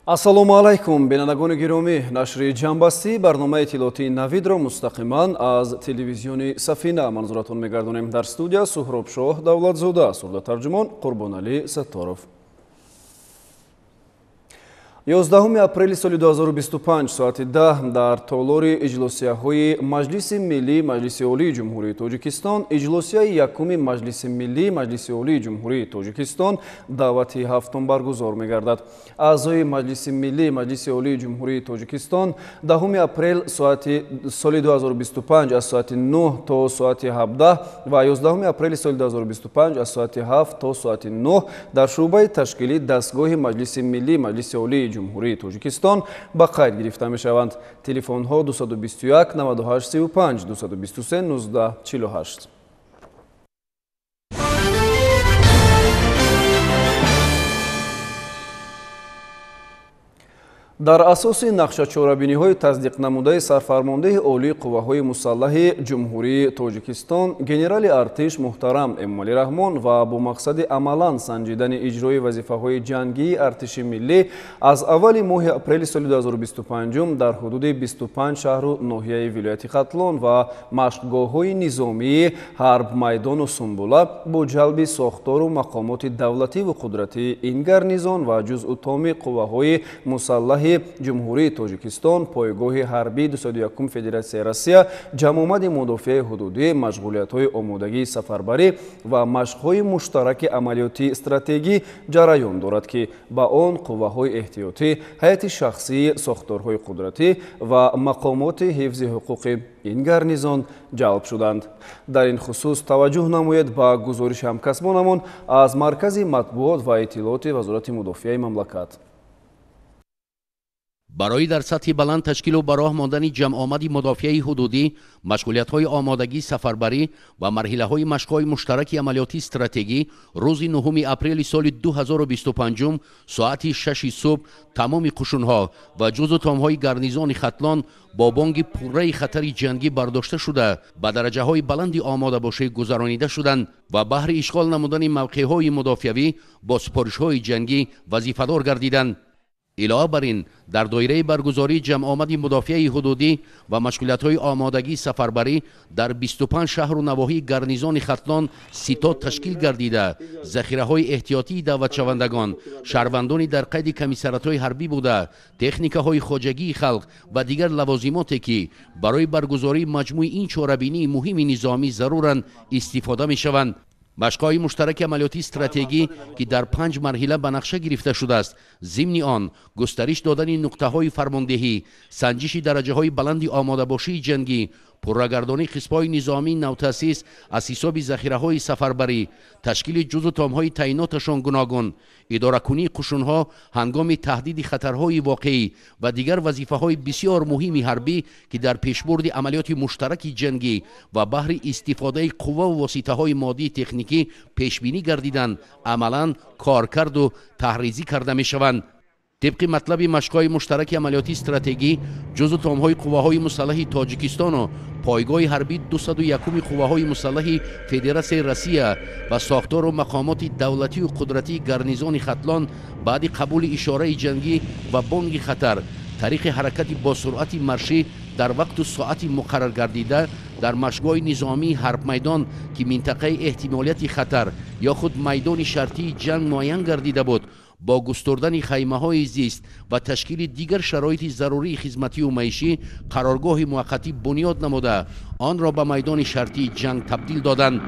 Ассалому алайкум, бинандагони гиромӣ. Нашри ҷамъбастии барномаи иттилоотии Навидро мустақиман аз телевизиони Сафина манзуратон мегардонем. Дар студия Суҳробшоҳ Давлатзода, сурдатарҷумон Қурбоналӣ Сатторов. 11 апрели соли 2025 соати 10 дар толори иҷлосияҳои Маҷлиси Миллии Маҷлиси Олии Ҷумҳурии Тоҷикистон иҷлосияи якуми Маҷлиси Миллии Маҷлиси Олии Ҷумҳурии Тоҷикистон даъвати ҳафтум баргузор мегардад. Аъзои Маҷлиси Миллии Маҷлиси Олии Ҷумҳурии Тоҷикистон 10 апрел соли 2025 аз соати 9 то соати 17 ва 11 апрели соли 2025 аз соати 7 то соати 9 дар шӯъбаи ташкили дастгоҳи Маҷлиси Миллии Маҷлиси Олии Ҷумҳурии Тоҷикистон ба қайд гирифта мешаванд. Телефонҳо 221 98 35 223 19 48. Дар асоси нақшачорабиниҳои тасдиқнамудаи сарфармондеҳи Олии қувваҳои мусаллаҳи Ҷумҳурии Тоҷикистон генерали артиш муҳтарам Эмомалӣ Раҳмон ва бо мақсади амалан санҷидани иҷрои вазифаҳои ҷангии артиши миллӣ аз аввали моҳи апрели соли 2025 дар ҳудуди 25 шаҳру ноҳияи вилояти Хатлон ва машқгоҳҳои низомии Ҳарбмайдону Сумбула бо ҷалби сохтору мақомоти давлативу қудратии ин гарнизон ва ҷузъу томи қувваҳои мусаллаҳи Ҷумҳурии Тоҷикистон, пойгоҳи ҳарбии 201 Федератсияи Россия, ҷамъомади мудофиаи ҳудудӣ, машғулиятҳои омодагии сафарбарӣ ва машқҳои муштараки амалиётии стратегӣ ҷараён дорад, ки ба он қувваҳои эҳтиётӣ, ҳайати шахсии сохторҳои қудратӣ ва мақомоти ҳифзи ҳуқуқи ин гарнизон ҷалб шуданд. Дар ин хусус таваҷҷӯҳ намоед ба гузориши ҳамкасбонамон аз Маркази матбуот ва иттилооти Вазорати мудофиаи мамлакат. Барои дар сатҳи баланд ташкилу ба роҳ мондани ҷамъомади мудофиаи ҳудудӣ, машғулиятҳои омодагии сафарбарӣ ва марҳилаҳои машқҳои муштараки амалиётии стратегӣ рӯзи 9 апрели соли 2025 соати 6 субҳ тамоми қушунҳо ва ҷузъу томҳои гарнизони Хатлон бо бонги пурраи хатари ҷангӣ бардошта шуда ба дараҷаҳои баланди омодабошӣ гузаронида шуданд ва баҳри ишғол намудани мавқеъҳои мудофиавӣ бо супоришҳои ҷангӣ вазифадор гардиданд. Илова бар ин, дар доираи баргузории ҷамъомади мудофиаи ҳудудӣ ва машғулиятҳои омодагии сафарбарӣ дар 25 шаҳру навоҳии гарнизони Хатлон ситод ташкил гардида, захираҳои эҳтиётии даъватшавандагон, шаҳрвандони дар қайди комиссаратҳои ҳарбӣ буда, техникаҳои хоҷагии халқ ва дигар лавозимоте ки барои баргузории маҷмӯи ин чорабинии муҳими низомӣ заруранд, истифода мешаванд. Машқҳои муштараки амалиётии стратегӣ, ки дар 5 марҳила ба нақша гирифта шудааст, зимни он густариш додани нуқтаҳои фармондеҳӣ, санҷиши дараҷаҳои баланди омодабошии ҷангӣ, пуррагардонии қисмҳои низомии навтаъсис аз ҳисоби захираҳои сафарбарӣ, ташкили ҷузъу томҳои таъиноташон гуногун, идоракунии қушунҳо ҳангоми таҳдиди хатарҳои воқеӣ ва дигар вазифаҳои бисёр муҳими ҳарбӣ, ки дар пешбурди амалиёти муштараки ҷангӣ ва баҳри истифодаи қувваву воситаҳои моддии техникӣ пешбинӣ гардиданд, амалан коркарду таҳризӣ карда мешаванд. Тибқи матлаби машқҳои муштараки амалиётии стратегӣ, ҷузъу томҳои қувваҳои мусаллаҳи Тоҷикистону пойгоҳи ҳарбии 201 қувваҳои мусаллаҳи Федератсияи Россия ва сохтору мақомоти давлатию қудратии гарнизони Хатлон баъди қабули ишораи ҷангӣ ва бонги хатар тариқи ҳаракати бо суръати маршӣ дар вақту соати муқарраргардида дар машқгоҳи низомии Ҳарбмайдон, ки минтақаи эҳтимолияти хатар ё худ майдони шартии ҷанг муайян гардида буд, бо густурдани хаймаҳои зист ва ташкили дигар шароити зарурии хизматию маишӣ қароргоҳи муваққатӣ бунёд намуда, онро ба майдони шартии ҷанг табдил доданд.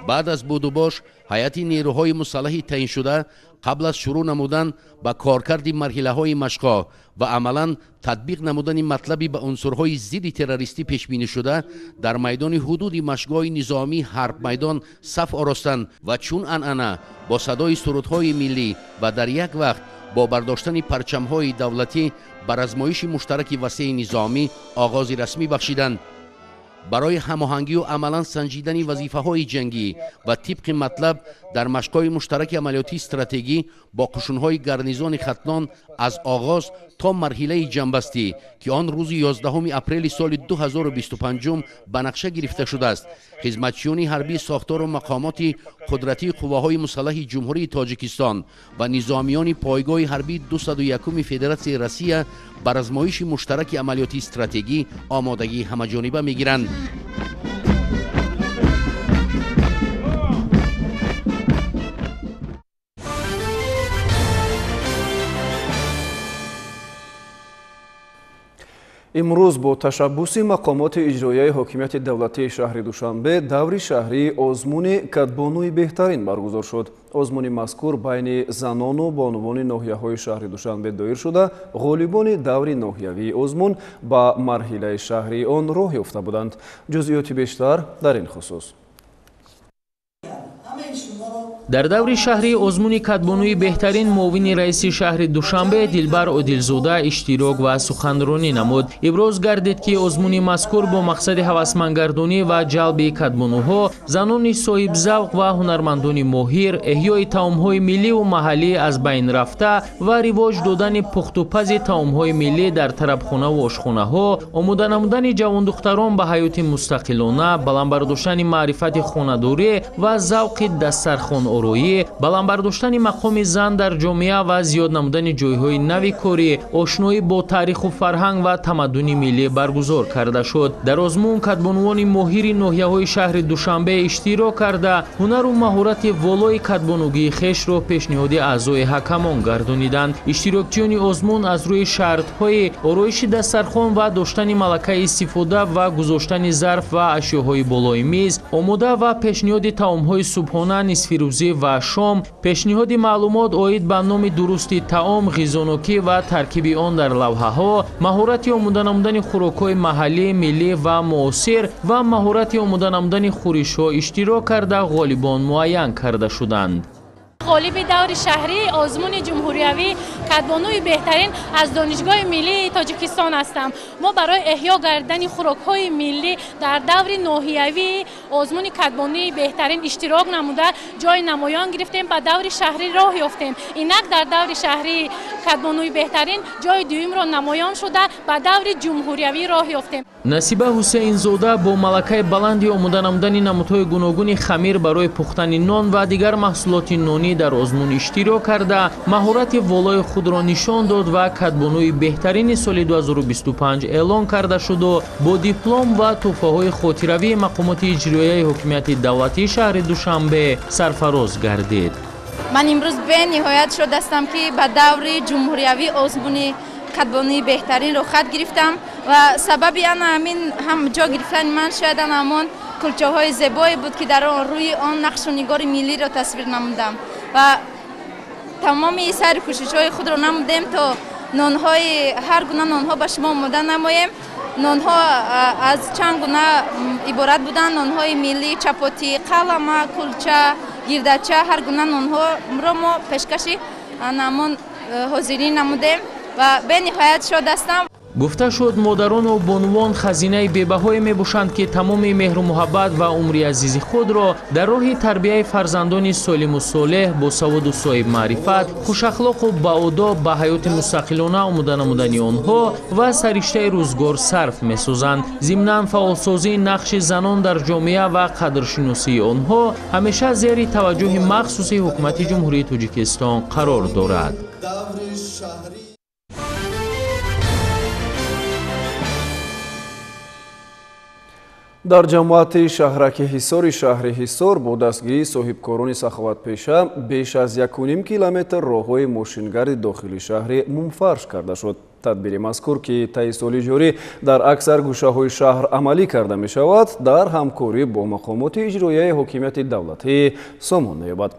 Баъд аз будубош ҳайати нерӯҳои мусаллаҳи таъиншуда қабл аз шурӯъ намудан ба коркарди марҳилаҳои машқҳо ва амалан татбиқ намудани матлаби ба унсурҳои зидди террористӣ пешбинишуда дар майдони ҳудуди машқгоҳи низомии Ҳарбмайдон саф оростанд ва чун анъана бо садои сурудҳои миллӣ ва дар як вақт бо бардоштани парчамҳои давлатӣ ба размоиши муштараки васеи низомӣ оғози расмӣ бахшиданд. Барои ҳамоҳангию амалан санҷидани вазифаҳои ҷангӣ ва тибқи матлаб дар машқҳои муштараки амалиётии стратегӣ бо қушунҳои гарнизони Хатлон аз оғоз то марҳилаи ҷамъбастӣ, ки он рӯзи 11 апрели соли 2025 ба нақша гирифта шудааст, Хизматчиёни ҳарбии сохтору мақомоти қудратии қувваҳои мусаллаҳи Ҷумҳурии Тоҷикистон ва низомиёни пойгоҳи ҳарбии 201-уми Федератсияи Россия бар азмоиши муштараки амалиётии стратегӣ омодагии ҳамаҷониба мегиранд. Имрӯз бо ташаббуси мақомоти иҷроияи ҳокимияти давлатии шаҳри Душанбе даври шаҳрии озмуни кадбонуи беҳтарин баргузор шуд. Озмуни мазкур байни занону бонувони ноҳияҳои шаҳри Душанбе доир шуда, ғолибони даври ноҳиявии озмун ба марҳилаи шаҳрии он роҳ ёфта буданд. Ҷузъиёти бештар дар ин хусус. Дар даври шаҳрии озмуни кадбонуи беҳтарин муовини раиси шаҳри Душанбе Дилбар Одилзода иштирок ва суханронӣ намуд. Иброз гардид, ки озмуни мазкур бо мақсади ҳавасмандгардонӣ ва ҷалби кадбонуҳо, занони соҳибзавқ ва ҳунармандони моҳир, эҳёи таомҳои милливу маҳаллӣ аз байн рафта ва ривоҷ додани пухтупази таомҳои миллӣ дар тарабхонаву ошхонаҳо, омода намудани ҷавондухтарон ба ҳаёти мустақилона, баланд бардоштани маърифати хонадорӣ ва завқи дастархонороӣ, баланд бардоштани мақоми зан дар ҷомеа ва зиёд намудани ҷойҳои нави корӣ, ошноӣ бо таъриху фарҳанг ва тамаддуни миллӣ баргузор карда шуд. Дар озмун кадбонувони моҳири ноҳияҳои шаҳри Душанбе иштирок карда, ҳунару маҳорати волои кадбонугии хешро пешниҳоди аъзои ҳакамон гардониданд. Иштирокчиёни озмун аз рӯи шартҳои ороиши дастархон ва доштани малакаи истифода ва гузоштани зарф ва ашёҳои болои миз, омода ва пешниҳоди таомҳои субҳона, нисфирӯзӣ ва шом, пешниҳоди маълумот оид ба номи дурусти таом, ғизонокӣ ва таркиби он дар лавҳаҳо, маҳорати омода намудани хӯрокҳои маҳаллӣ, миллӣ ва муосир ва маҳорати омода намудани хӯришҳо иштирок карда, ғолибон муайян карда шуданд. Ғолиби даври шаҳрии озмуни ҷумҳуриявӣ кадбонуи беҳтарин аз Донишгоҳи миллии Тоҷикистон ҳастам. Мо барои эҳё гардидани хӯрокҳои миллӣ дар даври ноҳиявии озмуни кадбонуи беҳтарин иштирок намуда, ҷои намоён гирифтем, ба даври шаҳрӣ роҳ ёфтем. Инак дар даври шаҳрии кадбонуи беҳтарин ҷои дуюмро намоён шуда, ба даври ҷумҳуриявӣ роҳ ёфтем. Насиба Ҳусейнзода бо малакаи баланди омода намудани намудҳои гуногуни хамир барои пухтани нон ва дигар маҳсулоти нонӣ дар озмун иштирок карда, маҳорати волои худро нишон дод ва кадбонуи беҳтарини соли 2025 эълон карда шуду бо диплом ва тӯҳфаҳои хотиравии мақомоти иҷроияи ҳокимияти давлатии шаҳри Душанбе сарфароз гардид. Ман имрӯз бениҳоят шод ҳастам, ки ба даври ҷумҳуриявии озмуни кадбонуи беҳтарин рухсат гирифтам ва сабаби ана ҳамин ҳам ҷо гирифтани ман шояд ана ҳамон кулчаҳои зебое буд, ки дар рӯи он нақшу нигори миллиро тасвир намудам ва тамоми сайру кӯшишҳои худро намудем, то нонҳои ҳар гуна нонҳо ба шумо омода намоем. Нонҳо аз чанд гуна иборат буданд: нонҳои миллӣ, чапотӣ, қалама, кулча, гирдача, ҳар гуна нонҳоро мо пешкаши ҳамон ҳозирин намудем ва бениҳоят шод ҳастам. Гуфта шуд, модарону бонувон хазинаи бебаҳое мебошанд, ки тамоми меҳру муҳаббат ва умри азизи худро дар роҳи тарбияи фарзандони солиму солеҳ, босаводу соҳибмаърифат, хушахлоқу баодоб, ба ҳаёти мустақилона омода намудани онҳо ва сариштаи рӯзгор сарф месозанд. Зимнан фаъолсозии нақши занон дар ҷомеа ва қадршиносии онҳо ҳамеша зери таваҷҷӯҳи махсуси ҳукумати Ҷумҳурии Тоҷикистон қарор дорад. Дар ҷамоати шаҳраки Ҳисори шаҳри Ҳисор бо дастгирии соҳибкорони саховатпеша беш аз 1,5 километр роҳҳои мошингарди дохили шаҳри мумфарш карда шуд. Тадбири мазкур, ки таи соли ҷорӣ дар аксар гӯшаҳои шаҳр амалӣ карда мешавад, дар ҳамкорӣ бо мақомоти иҷроияи ҳокимияти давлатӣ сомон меёбад.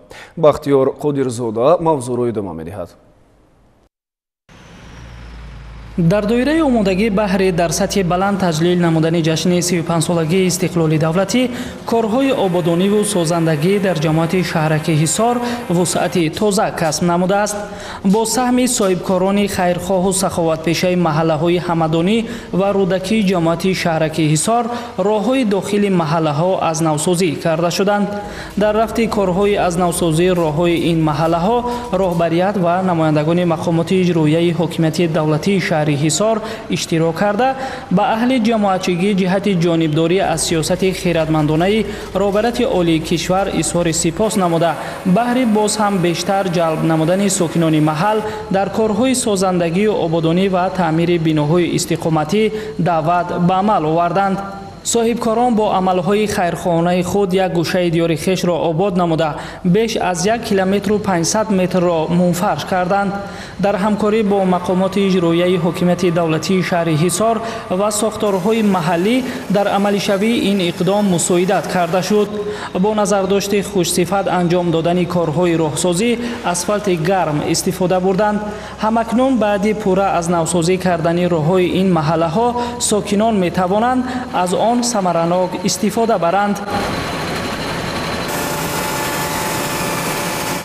Бахтиёр Қодирзода мавзӯъро идома медиҳад. Дар доираи омодагӣ баҳри дар сатҳи баланд таҷлил намудани ҷашни 35-солагии истиқлоли давлатӣ, корҳои ободониву созандагӣ дар ҷамоати шаҳраки Ҳисор вусъати тоза касб намудааст. Бо саҳми соҳибкорони хайрхоҳу саховатпешаи маҳаллаҳои Ҳамадонӣ ва Рӯдакии ҷамоати шаҳраки Ҳисор роҳҳои дохили маҳаллаҳо аз навсозӣ карда шуданд. Дар рафти корҳои аз навсозии роҳҳои ин маҳаллаҳо роҳбарият ва намояндагони мақомоти иҷроияи ҳокимияти давлатии шаҳри шаҳри Ҳисор иштирок карда, ба аҳли ҷамоатчигӣ ҷиҳати ҷонибдорӣ аз сиёсати хиратмандонаи роҳбарияти олии кишвар изҳори сипос намуда, баҳри боз ҳам бештар ҷалб намудани сокинони маҳал дар корҳои созандагию ободонӣ ва таъмири биноҳои истиқоматӣ даъват ба амал оварданд. Соҳибкорон бо амалҳои хайрхоҳонаи худ як гӯшаи диёри хешро обод намуда, беш аз 1 километру 500 метрро мунфарш карданд. Дар ҳамкорӣ бо мақомоти иҷроияи ҳокимияти давлатии шаҳри Ҳисор ва сохторҳои маҳаллӣ дар амалишавии ин иқдом мусоидат карда шуд. Бо назардошти хушсифат анҷом додани корҳои роҳсозӣ асфалти гарм истифода бурданд. Ҳамакнун баъди пурра аз навсозӣ кардани роҳҳои ин маҳаллаҳо сокинон метавонанд аз он самаранок истифода баранд.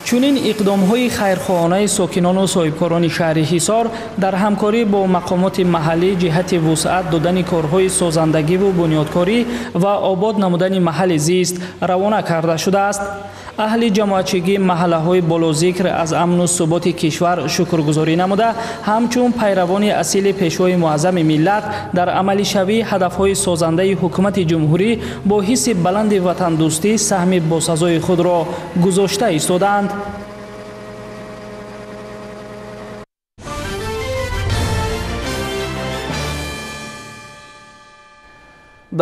Чунин иқдомҳои хайрхоҳонаи сокинону соҳибкорони шаҳри Ҳисор дар ҳамкорӣ бо мақомоти маҳаллӣ ҷиҳати вусъат додани корҳои созандагиву бунёдкорӣ ва обод намудани маҳалли зист равона карда шудааст. Аҳли ҷамоатчигӣ маҳаллаҳои болозикр аз амну суботи кишвар шукргузорӣ намуда, ҳамчун пайравони асили пешвои муаззами миллат дар амалишавии ҳадафҳои созандаи ҳукумати ҷумҳурӣ бо ҳисси баланди ватандӯстӣ саҳми босазои худро гузошта истодаанд.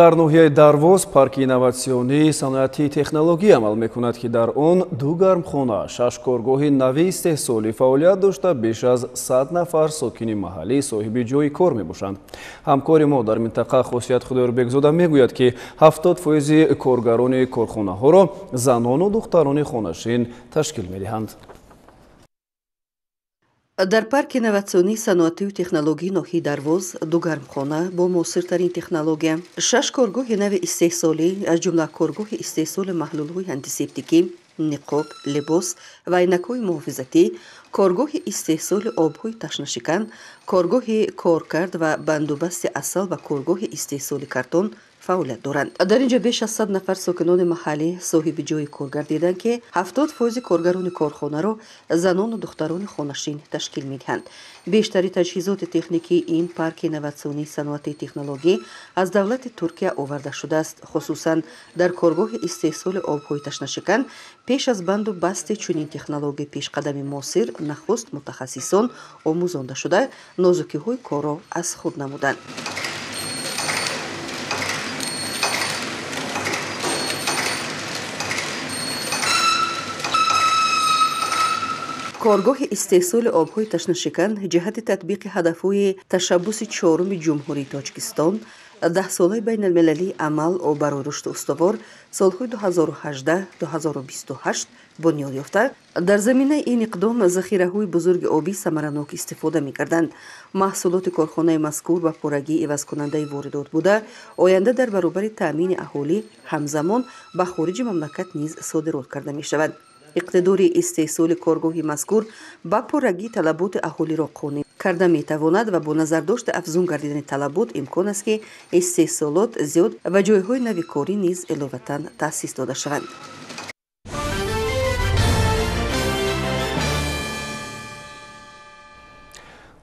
Дар ноҳияи Дарвоз парки инноватсионии саноатии технология амал мекунад, ки дар он ду гармхона, 6 коргоҳи нави истеҳсолӣ фаъолият дошта, беш аз 100 нафар сокини маҳаллӣ соҳиби ҷойи кор мебошанд. Ҳамкори мо дар минтақа Хосият Худоёрбекзода мегӯяд, ки 70% коргарони корхонаҳоро занону духтарони хонашин ташкил медиҳанд. Дар парки инноватсионии саноатию технологии ноҳияи Дарвоз ду гармхона бо муосиртарин технология, 6 коргоҳи нави истеҳсолӣ, аз ҷумла коргоҳи истеҳсоли маҳлулҳои антисептикӣ, ниқоб, либос ва айнакҳои муҳофизатӣ, коргоҳи истеҳсоли обҳои ташнашикан, коргоҳи коркард ва бандубасти асал ва коргоҳи истеҳсоли картон фаъолият доранд. Дар ин ҷо беш аз 100 нафар сокинони маҳаллӣ соҳиби ҷойи кор гардиданд, ки 70% коргарони корхонаро занону духтарони хонашин ташкил медиҳанд. Бештари таҷҳизоти техникии ин парки инноватсионии саноатии технологӣ аз давлати Туркия оварда шудааст. Хусусан дар коргоҳи истеҳсоли обҳои ташнашикан пеш аз банду басти чунин технологияи пешқадами муосир нахуст мутахассисон омӯзонда шуда, нозукиҳои корро аз худ намуданд. Коргоҳи истеҳсоли обҳои ташнашикан ҷиҳати татбиқи ҳадафҳои ташаббуси чоруми Ҷумҳурии Тоҷикистон, даҳсолаи байналмилалии амал барои рушду устувор солҳои 2018-2028 бунёд ёфта, дар заминаи ин иқдом захираҳои бузурги обӣ самаранок истифода мекарданд. Маҳсулоти корхонаи мазкур ба пуррагӣ ивазкунандаи воридот буда, оянда дар баробари таъмини аҳолӣ ҳамзамон ба хориҷи мамлакат низ содирот карда мешавад. Иқтидори истеҳсоли коргоҳи мазкур ба пуррагӣ талаботи аҳолиро қонеъ карда метавонад ва бо назардошти афзун гардидани талабот имкон аст, ки истеҳсолот зиёд ва ҷойҳои нави корӣ низ иловатан таъсис дода шаванд.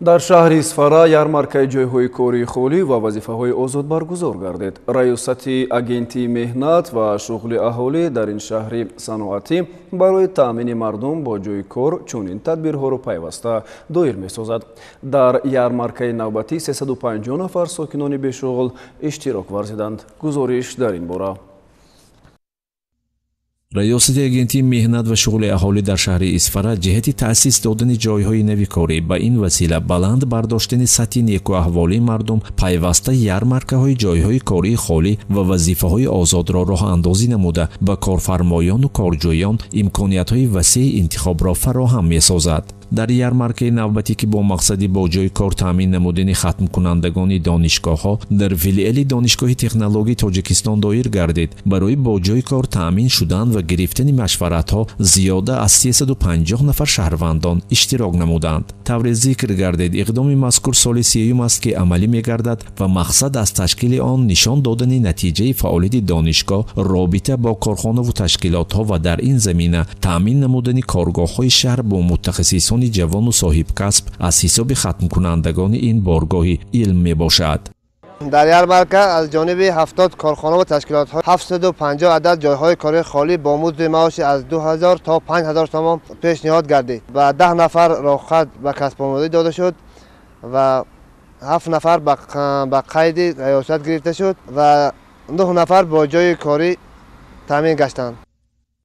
Дар шаҳри Исфара ярмаркаи ҷойҳои кории холӣ ва вазифаҳои озод баргузор гардид. Раёсати агентии меҳнат ва шуғли аҳолӣ дар ин шаҳри саноатӣ барои таъмини мардум бо ҷойи кор чунин тадбирҳоро пайваста доир месозад. Дар ярмаркаи навбатӣ 350 нафар сокинони бешуғл иштирок варзиданд. Гузориш дар ин бора. Раёсати агентии меҳнат ва шуғли аҳолӣ дар шаҳри Исфара ҷиҳати таъсис додани ҷойҳои нави корӣ ба ин васила баланд бардоштани сатҳи некуаҳволии мардум пайваста ярмаркаҳои ҷойҳои кории холӣ ва вазифаҳои озодро роҳандозӣ намуда, ба корфармоёну корҷӯён имкониятҳои васеи интихобро фароҳам месозад. Дар ярмаркаи навбатӣ, ки бо мақсади бо ҷойи кор таъмин намудани хатмкунандагони донишгоҳҳо дар филиали Донишгоҳи технологии Тоҷикистон доир гардид, барои бо ҷойи кор таъмин шудан ва гирифтани машваратҳо зиёда аз 350 нафар шаҳрвандон иштирок намуданд. Тавре зикр гардид, иқдоми мазкур соли сеюм аст, ки амалӣ мегардад ва мақсад аз ташкили он нишон додани натиҷаи фаъолияти донишгоҳ, робита бо корхонаву ташкилотҳо ва дар ин замина таъмин намудани коргоҳҳои шаҳр бо мутахассисони корҷӯёни ҷавону соҳибкасб аз ҳисоби хатмкунандагони ин боргоҳи илм мебошад. Дар ярмарка аз ҷониби 70 корхона ва ташкилотҳо 750 адад ҷойҳои кории холӣ бо музди маоши аз 2000 то 5000 сомон пешниҳод гардид. Ба 10 нафар роҳхат ба касбомӯзӣ дода шуд ва 7 нафар ба қайди риёсат гирифта шуд ва 9 нафар бо ҷойи корӣ таъмин гаштанд.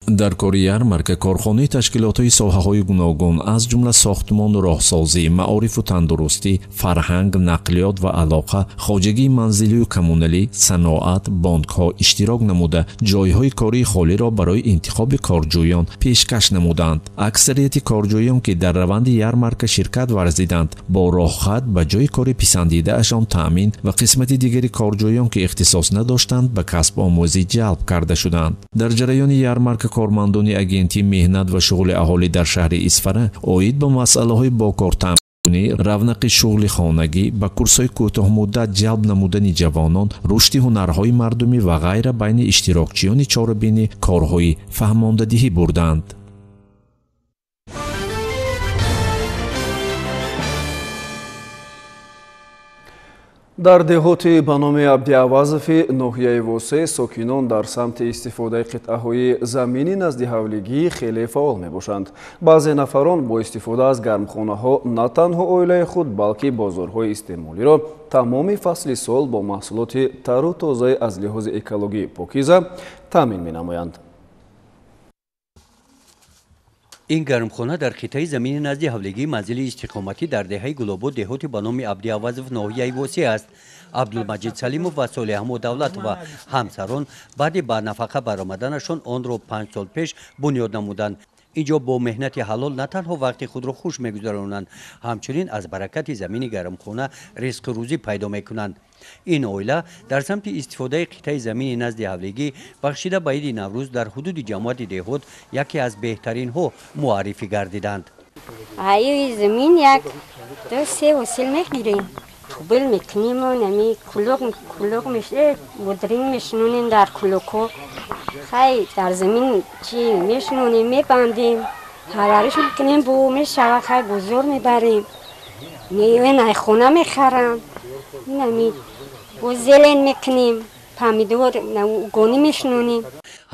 Дар кори ярмарка корхонаи ташкилотҳои соҳаҳои гуногун аз ҷумла сохтмону роҳсозӣ, маорифу тандурустӣ, фарҳанг, нақлиёт ва алоқа, хоҷагии манзилию коммуналӣ, саноат, бонкҳо иштирок намуда ҷойҳои кории холиро барои интихоби корҷӯён пешкаш намуданд. Аксарияти корҷӯён, ки дар раванди ярмарка ширкат варзиданд, бо роҳхат ба ҷойи кори писандидаашон таъмин ва қисмати дигари корҷӯён, ки ихтисос надоштанд, ба касбомӯзӣ ҷалб карда шуданд. Дар ҷараёни ярмарка кормандони агентии меҳнат ва шуғли аҳолӣ дар шаҳри Исфара оид ба масъалаҳои бо кор таъминкунӣ, равнақи шуғли хонагӣ, ба курсҳои кӯтоҳмуддат ҷалб намудани ҷавонон, рушди ҳунарҳои мардумӣ ва ғайра байни иштирокчиёни чорабинӣ корҳои фаҳмондадиҳӣ бурданд. Дар деҳоти ба номи Абдиавазови ноҳияи Восе сокинон дар самти истифодаи қитъаҳои заминӣ назди ҳавлигӣ хеле фаъол мебошанд. Баъзе нафарон бо истифода аз гармхонаҳо на танҳо оилаи худ, балки бозорҳои истеъмолиро тамоми фасли сол бо маҳсулоти тару тозаи аз лиҳози экологӣ покиза таъмин менамоянд. Ин гармхона дар қитъаи замини назди ҳавлигии манзили истиқоматӣ дар деҳаи Гулобод деҳоти ба номи Абдиавазов ноҳияи Восе аст. Абдулмаҷид Салимов ва Солиҳамо Давлатова ҳамсарон баъди ба нафақа баромаданашон онро 5 сол пеш бунёд намуданд. Инҷо бо меҳнати ҳалол на танҳо вақти худро хуш мегузаронанд, ҳамчунин аз баракати замини гармхона ризқу рӯзӣ пайдо мекунанд. Ин оила дар самти истифодаи қитъаи замини назди ҳавлигӣ бахшида ба иди Наврӯз дар ҳудуди ҷамоати деҳот яке аз беҳтаринҳо муаррифӣ гардиданд. Ай замин як ду се ҳосил мегирем, тубил мекунем, нами кулуқ меше, будрин мешинонем дар кулуқҳо. Хай дар замин чи мешинонем, мебандем, парвариш мекунем, бу мешава, хай бозор мебарем, меоем ай хона мехарам, инами бо зелен мекунем, помидор гонӣ мешинонем.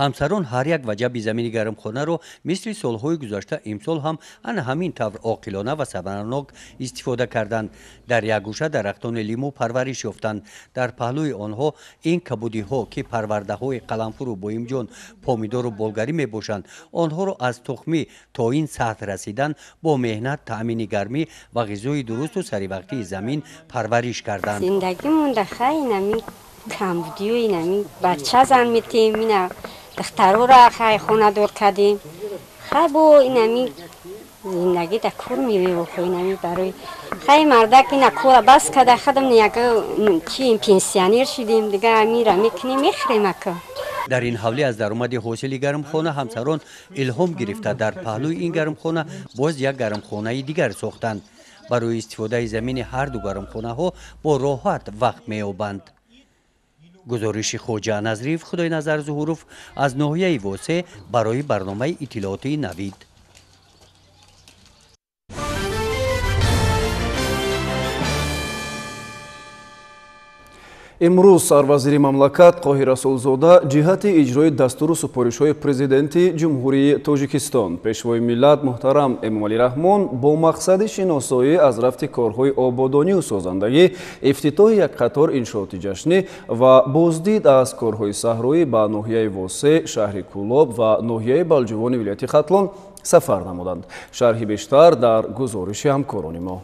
Ҳамсарон ҳар як ваҷаби замини гармхонаро мисли солҳои гузашта имсол ҳам ана ҳамин тавр оқилона ва самаранок истифода карданд. Дар як гӯша дарахтони лимӯ парвариш ёфтанд. Дар паҳлӯи онҳо ин кабудиҳо, ки парвардаҳои қаламфуру боимҷон, помидору болгарӣ мебошанд, онҳоро аз тухмӣ то ин сатҳ расидан бо меҳнат, таъмини гармӣ ва ғизои дурусту саривақтии замин парвариш карданд. Зиндагӣ монда хай инами камбудиё, инами бача зан метем, ина духтарора хай хонадор кардем, хай бо инами зиндагӣ да кор меоем, инами барои хай мардак ина кора бас када, хадам яка чи пенсионер шудем, дига амира мекунем, мехӯрем ака. Дар ин ҳавлӣ аз даромади ҳосили гармхона ҳамсарон илҳом гирифта дар паҳлӯи ин гармхона боз як гармхонаи дигар сохтанд. Барои истифодаи замини ҳар ду гармхонаҳо бо роҳат вақт меёбанд. Гузориши Хоҷа Назриев, Худойназар Зуҳуров аз ноҳияи Восе барои барномаи иттилоотии Навид. Имрӯз сарвазири мамлакат Қоҳир Расулзода ҷиҳати иҷрои дастуру супоришҳои президенти Ҷумҳурии Тоҷикистон, пешвои миллат муҳтарам Эмомалӣ Раҳмон бо мақсади шиносоӣ аз рафти корҳои ободонию созандагӣ, ифтитоҳи як қатор иншооти ҷашнӣ ва боздид аз корҳои саҳроӣ ба ноҳияи Восе, шаҳри Кӯлоб ва ноҳияи Балҷувони вилояти Хатлон сафар намуданд. Шарҳи бештар дар гузориши ҳамкорони мо.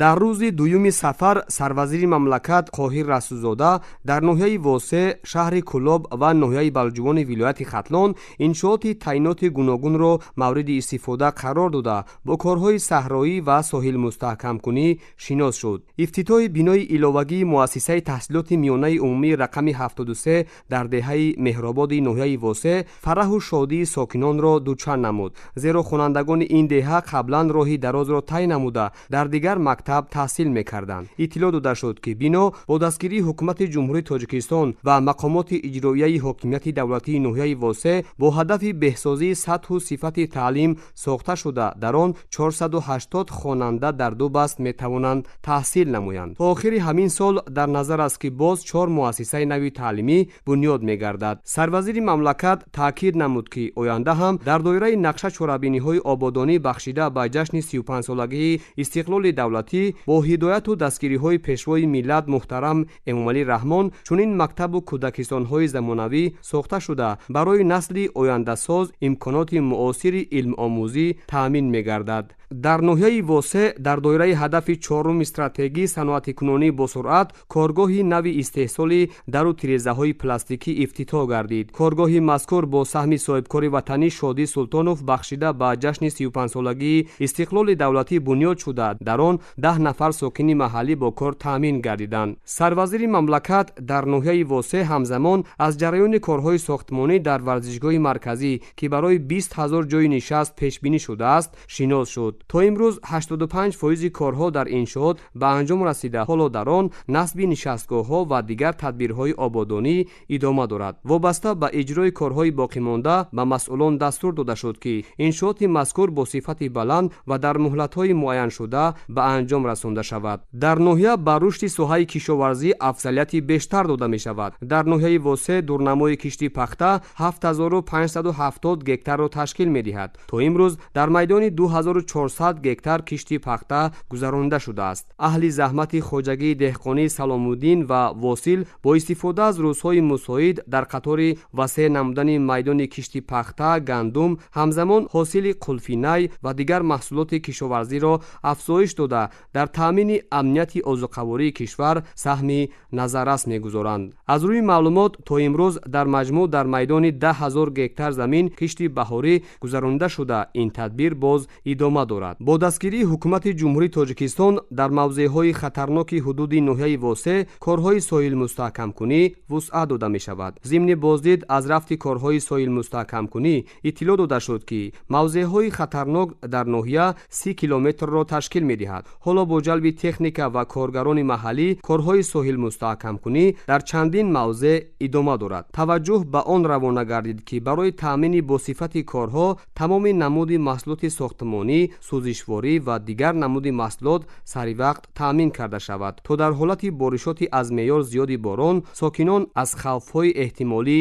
Дар рӯзи дуюми сафар сарвазири мамлакат Қоҳир Расулзода дар ноҳияи Восе, шаҳри Кӯлоб ва ноҳияи Балҷувони вилояти Хатлон иншооти таъиноти гуногунро мавриди истифода қарор дода, бо корҳои саҳроӣ ва соҳилмустаҳкамкунӣ шинос шуд. Ифтитоҳи бинои иловагии муассисаи таҳсилоти миёнаи умумии рақами 73 дар деҳаи Меҳрободи ноҳияи Восе фараҳу шодии сокинонро дучанд намуд, зеро хонандагони ин деҳа қаблан роҳи дарозро тай намуда дар дигар мактаб таҳсил мекарданд. Иттилоъ дода шуд, ки бино бо дастгирии Ҳукумати Ҷумҳурии Тоҷикистон ва мақомоти иҷроияи ҳокимияти давлатии ноҳияи Восеъ бо ҳадафи беҳсозии сатҳу сифати таълим сохта шуда, дар он 480 хонанда дар ду баст метавонанд таҳсил намоянд. То охири ҳамин сол дар назар аст, ки боз 4 муассисаи нави таълимӣ бунёд мегардад. Сарвазири мамлакат таъкид намуд, ки оянда ҳам дар доираи нақша чорабиниҳои ободонӣ бахшида ба ҷашни 35-солагии истиқлоли давлатӣ бо ҳидояту дастгириҳои Пешвои миллат муҳтарам Эмомалӣ Раҳмон чунин мактабу кӯдакистонҳои замонавӣ сохта шуда, барои насли ояндасоз имконоти муосири илмомӯзӣ таъмин мегардад. Дар ноҳияи Восеъ дар доираи ҳадафи чоруми стратегии саноатикунонӣ босуръат коргоҳи нави истеҳсоли дару тирезаҳои пластикӣ ифтитоҳ гардид. Коргоҳи мазкур бо саҳми соҳибкори ватанӣ Шодӣ Султонов бахшида ба ҷашни 35-солагии истиқлоли давлатӣ бунёд шуда, дар он 10 нафар сокини маҳаллӣ бо кор таъмин гардиданд. Сарвазири мамлакат дар ноҳияи Восеъ ҳамзамон аз ҷараёни корҳои сохтмонӣ дар варзишгоҳи марказӣ, ки барои 20 ҳазор ҷойи нишаст пешбинӣ шудааст, шинос шуд. То имрӯз 85% корҳо дар иншоот ба анҷом расида, ҳоло дар он насби нишастгоҳҳо ва дигар тадбирҳои ободонӣ идома дорад. Вобаста ба иҷрои корҳои боқимонда ба масъулон дастур дода шуд, ки иншооти мазкур бо сифати баланд ва дар муҳлатҳои муайяншуда ба анҷом расонда шавад. Дар ноҳия ба рушди соҳаи кишоварзӣ афзалияти бештар дода мешавад. Дар ноҳияи Восеъ дурнамои кишти пахта 7570 гектарро ташкил медиҳад. То имрӯз дар майдони 2400 гектар кишти пахта гузаронида шудааст. Аҳли заҳмати хоҷагии деҳқонии Саломуддин ва Восил бо истифода аз рӯзҳои мусоид дар қатори васеъ намудани майдони кишти пахта, гандум, ҳамзамон ҳосили қулфинай ва дигар маҳсулоти кишоварзиро афзоиш дода, дар таъмини амнияти озуқавории кишвар саҳми назаррас мегузоранд. Аз рӯи маълумот, то имрӯз дар маҷмӯъ дар майдони 10 ҳазор гектар замин кишти баҳорӣ гузаронида шуда, ин тадбир боз идома дорад. Бо дастгирии Ҳукумати Ҷумҳурии Тоҷикистон дар мавзеъҳои хатарноки ҳудуди ноҳияи Восеъ корҳои соҳилмустаҳкамкунӣ вусъат дода мешавад. Зимни боздид аз рафти корҳои соҳилмустаҳкамкунӣ иттилоъ дода шуд, ки мавзеъҳои хатарнок дар ноҳия 30 километрро ташкил медиҳад. Ҳоло бо ҷалби техника ва коргарони маҳаллӣ корҳои соҳилмустаҳкамкунӣ дар чандин мавзеъ идома дорад. Таваҷҷӯҳ ба он равона гардид, ки барои таъмини босифати корҳо тамоми намуди маҳсулоти сохтмонӣ, сӯзишворӣ ва дигар намуди маҳсулот саривақт таъмин карда шавад, то дар ҳолати боришоти аз меъёр зиёди борон сокинон аз хавфҳои эҳтимолӣ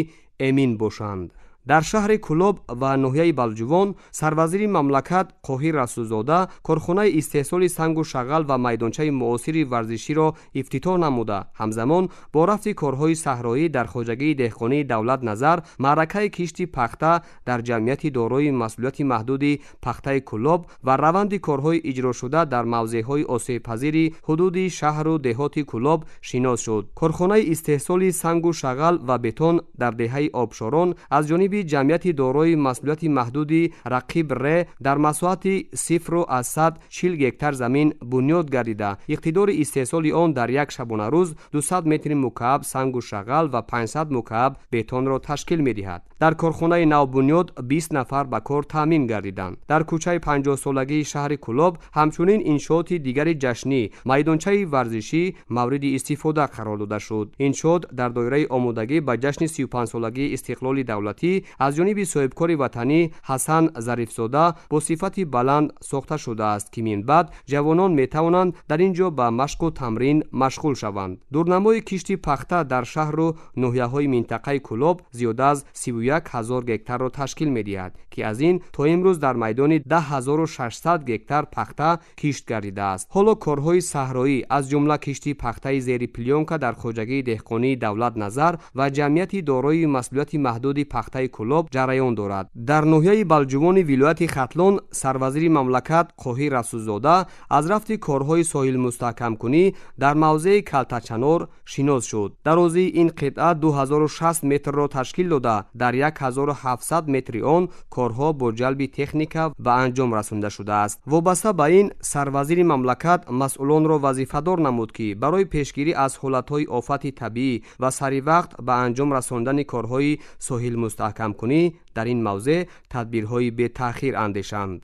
эмин бошанд. Дар шаҳри Кӯлоб ва ноҳияи Балҷувон сарвазири мамлакат Қоҳир Расулзода корхонаи истеҳсоли сангу шағал ва майдончаи муосири варзиширо ифтитоҳ намуда, ҳамзамон бо рафти корҳои саҳроӣ дар хоҷагии деҳқонии Давлат Назар маъракаи кишти пахта дар ҷамъияти дорои масъулияти маҳдуди пахтаи Кӯлоб ва раванди корҳои иҷрошуда дар мавзеъҳои осебпазири ҳудуди шаҳру деҳоти Кӯлоб шинос шуд. Корхонаи истеҳсоли сангу шағал ва бетон дар деҳаи Обшорон аз ҷониби ҷамъияти дорои масъулияти маҳдуди Рақиб Р дар масоҳати 0,40 гектар замин бунёд гардида, иқтидори истеҳсоли он дар як шабонарӯз 200 метри мукааб сангу шағал ва 500 мукааб бетонро ташкил медиҳад. Дар корхонаи навбунёд 20 нафар ба кор таъмин гардиданд. Дар кӯчаи 50-солагии шаҳри Кӯлоб ҳамчунин иншооти дигари ҷашнӣ, майдончаи варзишӣ мавриди истифода қарор дода шуд. Иншоот дар доираи омодагӣ ба ҷашни 35-солагии истиқлоли давлатӣ аз ҷониби соҳибкори ватанӣ Ҳасан Зарифзода бо сифати баланд сохта шудааст, ки минбаъд ҷавонон метавонанд дар ин ҷо ба машқу тамрин машғул шаванд. Дурнамои кишти пахта дар шаҳру ноҳияҳои минтақаи Кӯлоб зиёда аз 31 ҳазор гектарро ташкил медиҳад, ки аз ин то имрӯз дар майдони 10600 гектар пахта кишт гардидааст. Ҳоло корҳои саҳроӣ аз ҷумла кишти пахтаи зери плёнка дар хоҷагии деҳқонии Давлат Назар ва ҷамъияти дорои масъулияти маҳдуди пахтаи Кӯлоб ҷараён дорад. Дар ноҳияи Балҷувони вилояти Хатлон сарвазири мамлакат Қоҳир Расулзода аз рафти корҳои соҳилмустаҳкамкунӣ дар мавзеи Калтачанор шинос шуд. Дарозии ин қитъа 2060 метрро ташкил дода, дар 1700 метри он корҳо бо ҷалби техника ба анҷом расонда шудааст. Вобаста ба ин сарвазири мамлакат масъулонро вазифадор намуд, ки барои пешгирӣ аз ҳолатҳои офати табиӣ ва саривақт ба анҷом расондани корҳои соҳилмустаҳкамкунӣ дар ин мавзеъ тадбирҳои бетаъхир андешанд.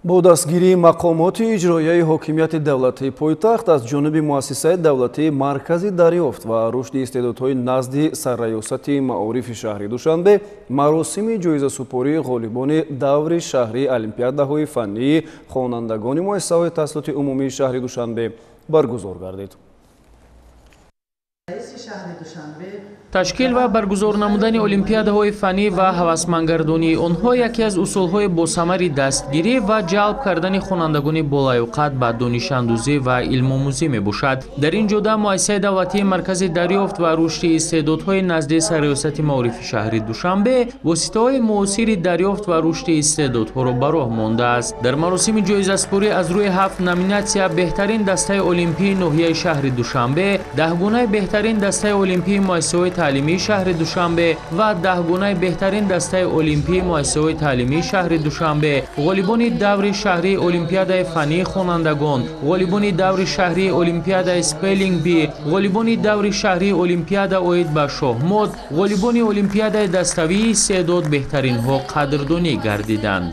Бо дастгирии мақомоти иҷроияи ҳокимияти давлатии пойтахт аз ҷониби муассисаи давлатии Маркази дарёфт ва рушди истеъдодҳои назди сарраёсати маорифи шаҳри Душанбе маросими ҷоизасупории ғолибони даври шаҳрии олимпиадаҳои фаннии хонандагони муассисаҳои таҳсилоти умумии шаҳри Душанбе баргузор гардид. Ташкил ва баргузор намудани олимпиадаҳои фаннӣ ва ҳавасмандгардонии онҳо яке аз усулҳои босамари дастгирӣ ва ҷалб кардани хонандагони болаёқат ба донишандӯзӣ ва илмомӯзӣ мебошад. Дар ин ҷода муассисаи давлатии Маркази дарёфт ва рушди истеъдодҳои назди сарриёсати маорифи шаҳри Душанбе воситаҳои муосири дарёфт ва рушди истеъдодҳоро ба роҳ мондааст. Дар маросими ҷоизасупорӣ аз рӯи 7 номинатсия беҳтарин дастаи олимпии ноҳияи шаҳри Душанбе, 10гунаи беҳтарин дастаи олимпии муассисаҳои таълимии шаҳри Душанбе ва 10гунаи беҳтарин дастаи олимпии муассисаҳои таълимии шаҳри Душанбе, ғолибони даври шаҳрии олимпиадаи фаннии хонандагон, ғолибони даври шаҳрии олимпиадаи Spelling Bee, ғолибони даври шаҳрии олимпиада оид ба шоҳмот, ғолибони олимпиадаи даставии истеъдод беҳтаринҳо қадрдонӣ гардиданд.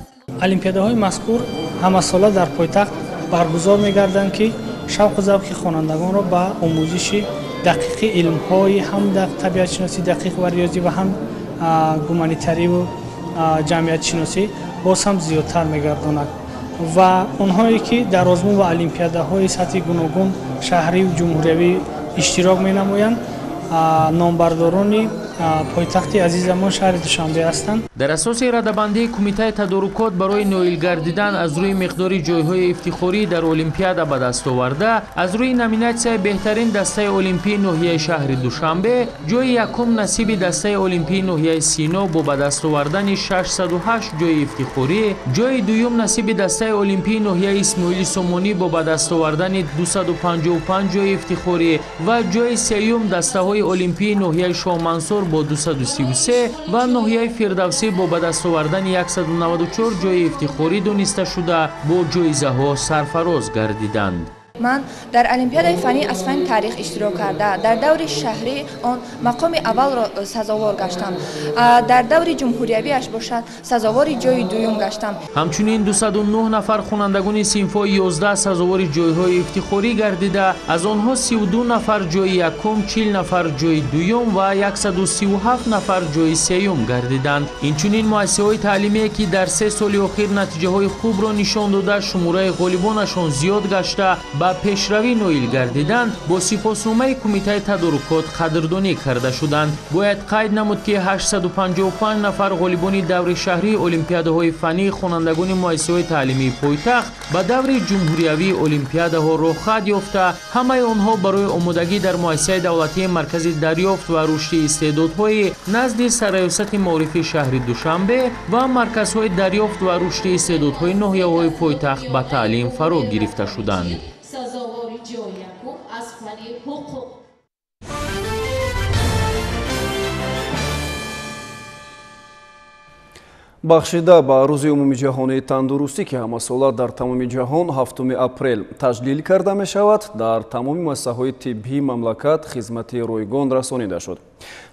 Олимпиадаҳои мазкур ҳамасола дар пойтахт баргузор мегарданд, ки шавқу завқи хонандагонро ба омӯзиши дақиқи илмҳои ҳам табиатшиносӣ дақиқ ва риёзӣ ва ҳам гуманитариву ҷамъиятшиносӣ боз ҳам зиёдтар мегардонад ва онҳое ки дар озмун ва олимпиадаҳои сатҳи гуногун шаҳриву ҷумҳуриявӣ иштирок менамоянд номбардорони пойтахти азизамон шаҳри Душанбе ҳастанд. Дар асоси радабандии кумитаи тадорукот барои ноил гардидан аз рӯи миқдори ҷойҳои ифтихорӣ дар олимпиада ба даст оварда, аз рӯи номинатсияи беҳтарин дастаи олимпии ноҳияи шаҳри Душанбе ҷои якум насиби дастаи олимпии ноҳияи Сино бо ба даст овардани 608 ҷои ифтихорӣ, ҷои дуюм насиби дастаи олимпии ноҳияи Исмоили Сомонӣ бо ба даст овардани 255 ҷои ифтихорӣ ва ҷои сеюм дастаҳои олимпии ноҳияи Шоҳмансур бо 233 ва ноҳияи Фирдавсӣ бо ба даст овардани 194 ҷои ифтихорӣ дониста шуда бо ҷоизаҳо сарфароз гардиданд. Ман дар олимпиадаи фаннӣ аз фанни таърих иштирок карда, дар даври шаҳрии он мақоми аввалро сазовор гаштам. Дар даври ҷумҳуриявиаш бошад сазовори ҷои дуюм гаштам. Ҳамчунин 209 нафар хонандагони синфҳои 11 сазовори ҷойҳои ифтихорӣ гардида, аз онҳо 32 нафар ҷои якум, 40 нафар ҷои дуюм ва 137 нафар ҷои сеюм гардиданд. Инчунин муассисаҳои таълимие ки дар 3 соли охир натиҷаҳои хубро нишон дода, шумораи ғолибонашон зиёд гашта ба пешравӣ ноил гардиданд, бо сипосномаи кумитаи тадорукот қадрдонӣ карда шуданд. Бояд қайд намуд, ки 855 нафар ғолибони даври шаҳрии олимпиадаҳои фаннии хонандагони муассисаҳои таълимии пойтахт ба даври ҷумҳуриявии олимпиадаҳо роҳхат ёфта, ҳамаи онҳо барои омодагӣ дар муассисаи давлатии Маркази дарёфт ва рушди истеъдодҳои назди сарраёсати маорифи шаҳри Душанбе ва марказҳои дарёфт ва рушди истеъдодҳои ноҳияҳои пойтахт ба таълим фаро гирифта шуданд. Бахшида ба рӯзи умумиҷаҳонии тандурустӣ, ки ҳамасола дар тамоми ҷаҳон 7 апрел таҷлил карда мешавад, дар тамоми муассисаҳои тиббии мамлакат хизмати ройгон расонида шуд.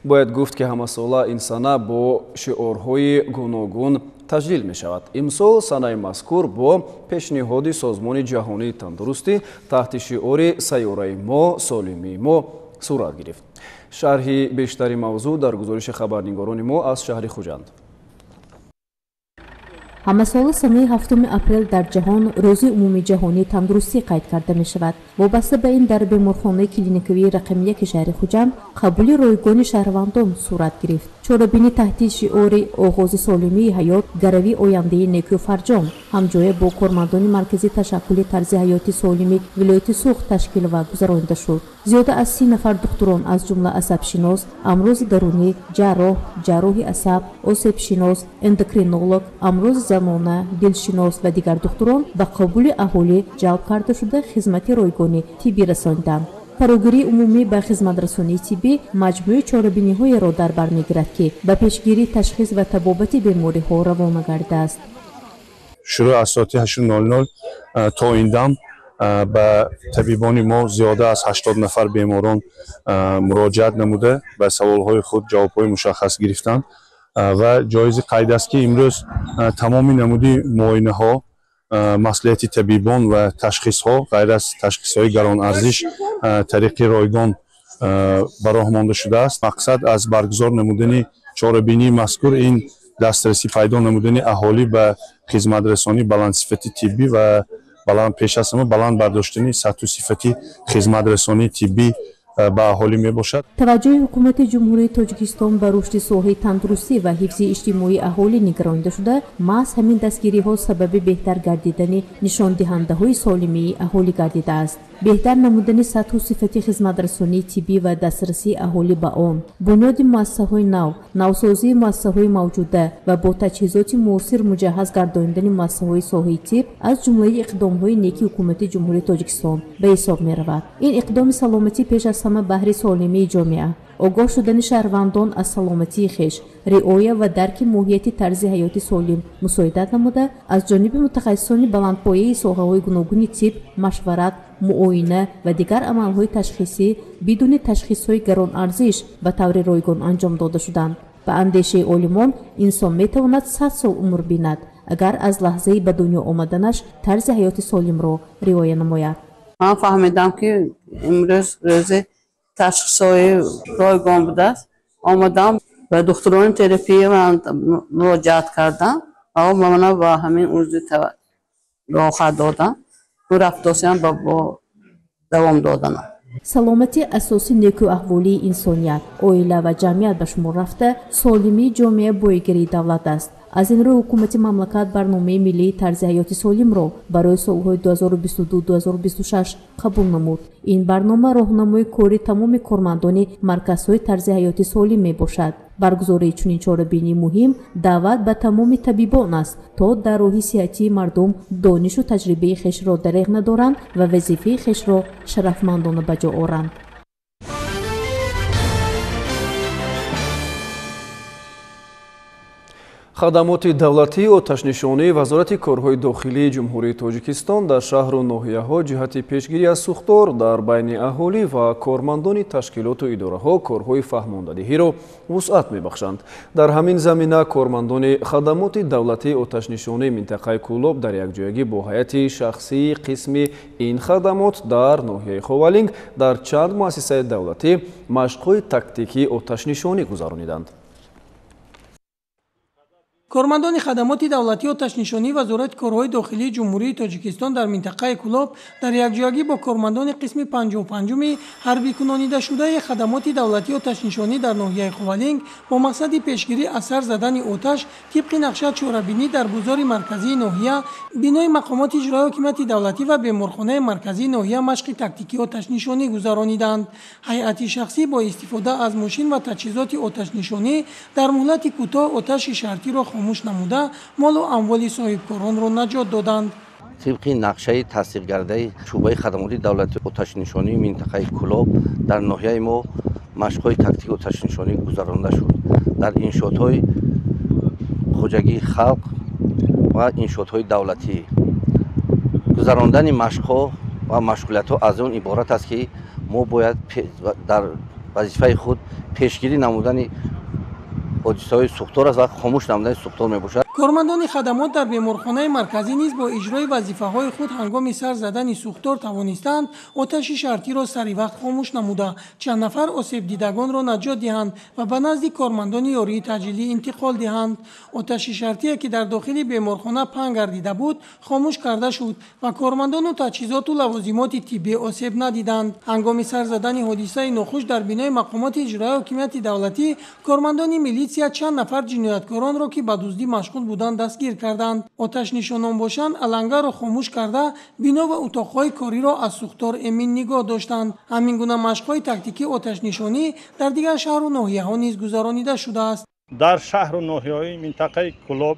Бояд гуфт, ки ҳамасола ин сана бо шиорҳои гуногун таҷлил мешавад. Имсол санаи мазкур бо пешниҳоди Созмони ҷаҳонии тандурустӣ таҳти шиори «Сайёраи мо, солимии мо» сурат гирифт. Шарҳи бештари мавзӯъ дар гузориши хабарнигорони мо аз шаҳри Хуҷанд. Ҳамасола санаи 7 апрел дар ҷаҳон рӯзи умумиҷаҳонии тандурустӣ қайд карда мешавад. Вобаста ба ин дар беморхонаи клиникавии рақами 1 шаҳри Хуҷанд қабули ройгони шаҳрвандон сурат гирифт. Чорабинӣ таҳти шиори оғози солимии ҳаёт, гаравии ояндаи некӯ фарҷом ҳамҷоя бо кормандони маркази ташаккули тарзи ҳаёти солими вилояти Суғд ташкил ва гузаронида шуд. Зиёда аз 30 нафар духтурон аз ҷумла асабшинос, амрози дарунӣ, ҷарроҳ, ҷарроҳи асаб, осебшинос, эндокринолог, амрози замона, дилшинос ва дигар духтурон ба қабули аҳолӣ ҷалб карда шуда хизмати ройгони тиббӣ расониданд. Фарогирии умумӣ ба хизматрасонии тиббӣ маҷмӯи чорабиниҳоеро дар бар мегирад, ки ба пешгирӣ, ташхис ва табобати бемориҳо равона гардааст. Шурӯъ аз соати 8:00 то ин дам ба табибони мо зиёда аз 80 нафар беморон муроҷиат намуда, ба саволҳои худ ҷавобҳои мушаххас гирифтанд ва ҷоизи қайд аст, ки имрӯз тамоми намуди муоинаҳо Маслиҳати табибон ва ташхисҳо, ғайр аз ташхисҳои гаронарзиш, тариқи ройгон ба роҳ монда шудааст. Мақсад аз баргузор намудани чорабинии мазкур ин дастрасӣ пайдо намудани аҳолӣ ба хизматрасонии баландсифати тиббӣ ва пеш аз ҳама баланд бардоштани сатҳу сифати хизматрасонии тиббӣ ба аҳолӣ мебошад. Таваҷҷӯҳи ҳукумати Ҷумҳурии Тоҷикистон ба рушди соҳаи тандурустӣ ва ҳифзи иҷтимоии аҳолӣ нигаронида шуда, маҳз ҳамин дастгириҳо сабаби беҳтар гардидани нишондиҳандаҳои солимии аҳолӣ гардидааст. Беҳтар намудани сатҳу сифати хизматрасонии тиббӣ ва дастрасии аҳолӣ ба он, бунёди муассисаҳои нав, навсозии муассисаҳои мавҷуда ва бо таҷҳизоти муосир муҷаҳҳаз гардонидани муассисаҳои соҳаи тиб аз ҷумлаи иқдомҳои неки ҳукумати Ҷумҳурии Тоҷикистон ба ҳисоб меравад. Ин иқдоми саломатӣ пеш аз ҳама баҳри солимии ҷомеа, огоҳ шудани шаҳрвандон аз саломатии хеш, риоя ва дарки моҳияти тарзи ҳаёти солим мусоидат намуда, аз ҷониби мутахассисони баландпояи соҳаҳои гуногуни тиб, машварат, муоина ва дигар амалҳои ташхисӣ бидуни ташхисҳои гаронарзиш ба таври ройгон анҷом дода шуданд. Ба андешаи олимон, инсон метавонад 100 сол умр бинад, агар аз лаҳзаи ба дунё омаданаш тарзи ҳаёти солимро риоя намояд. Ман фаҳмидам, ки имрӯз рӯзи ташхисҳои ройгон будааст. Омадам ба духтурони терапия муроҷиат кардам ва ба мана ба ҳамин узви роҳат додам. Рафтосиам бо давом доданам. Саломатӣ асоси некӯаҳволии инсоният, оила ва ҷамъият ба шумор рафта, солимии ҷомеа боигарии давлат аст. Аз ин рӯ ҳукумати мамлакат барномаи миллии тарзи ҳаёти солимро барои солҳои 2022-2026 қабул намуд. Ин барнома роҳнамои кори тамоми кормандони марказҳои тарзи ҳаёти солим мебошад. Баргузории чунин чорабинии муҳим даъват ба тамоми табибон аст, то дар роҳи сиҳатии мардум донишу таҷрибаи хешро дареғ надоранд ва вазифаи хешро шарафмандона ба ҷо оранд. Хадамоти давлатии оташнишонии Вазорати корҳои дохилии Ҷумҳурии Тоҷикистон дар шаҳру ноҳияҳо ҷиҳати пешгирӣ аз сӯхтор дар байни аҳолӣ ва кормандони ташкилоту идораҳо корҳои фаҳмондадиҳиро вусъат мебахшанд. Дар ҳамин замина кормандони хадамоти давлатии оташнишонии минтақаи Кӯлоб дар якҷоягӣ бо ҳайати шахсии қисми ин хадамот дар ноҳияи Ховалинг дар чанд муассисаи давлатӣ машқҳои тактикии оташнишонӣ гузарониданд. Кормандони хадамоти давлатии оташнишонии Вазорати корҳои дохилии Ҷумҳурии Тоҷикистон дар минтақаи Кӯлоб дар якҷоягӣ бо кормандони қисми 55-уми ҳарбикунонидашудаи хадамоти давлатии оташнишонӣ дар ноҳияи Ховалинг бо мақсади пешгирӣ аз сар задани оташ тибқи нақша чорабинӣ дар бозори марказии ноҳия, бинои мақомоти иҷроияи ҳокимияти давлатӣ ва беморхонаи марказии ноҳия машқи тактикии оташнишонӣ гузарониданд. Ҳайати шахсӣ бо истифода аз мошин ва таҷҳизоти оташнишонӣ дар муҳлати кӯтоҳ оташи шартиро хомӯш намуда, молу амволи соҳибкоронро наҷот доданд. Тибқи нақшаи тасдиқгардаи шӯъбаи хадамоти давлатии оташнишонии минтақаи Кӯлоб дар ноҳияи мо машқҳои тактикии оташнишонӣ гузаронда шуд. Дар иншоотҳои хоҷагии халқ ва иншоотҳои давлатӣ гузарондани машқҳо ва машғулиятҳо аз он иборат аст, ки мо бояд дар вазифаи худ пешгирӣ намудани ҳодисаҳои сӯхтор аст ва хомӯш намудани сӯхтор мебошад. Кормандони хадамот дар беморхонаи марказӣ низ бо иҷрои вазифаҳои худ ҳангоми сар задани сӯхтор тавонистанд оташи шартиро сари вақт хомӯш намуда, чанд нафар осебдидагонро наҷот диҳанд ва ба назди кормандони ёрии таъҷилӣ интиқол диҳанд. Оташи шартие, ки дар дохили беморхона паҳн гардида буд, хомӯш карда шуд ва кормандону таҷҳизоту лавозимоти тиббӣ осеб надиданд. Ҳангоми сар задани ҳодисаи нохуш дар бинои мақомоти иҷроияи ҳокимияти давлатӣ кормандони милитсия чанд нафар ҷинояткоронро, ки ба дуздӣ машғул буданд, дастгир карданд. Оташнишонон бошанд, алангаро хомӯш карда, бино ва утоқҳои кориро аз сӯхтор эмин нигоҳ доштанд. Ҳамин гуна машқҳои тактикии оташнишонӣ дар дигар шаҳру ноҳияҳо низ гузаронида шудааст. Дар шаҳру ноҳияҳои минтақаи Кӯлоб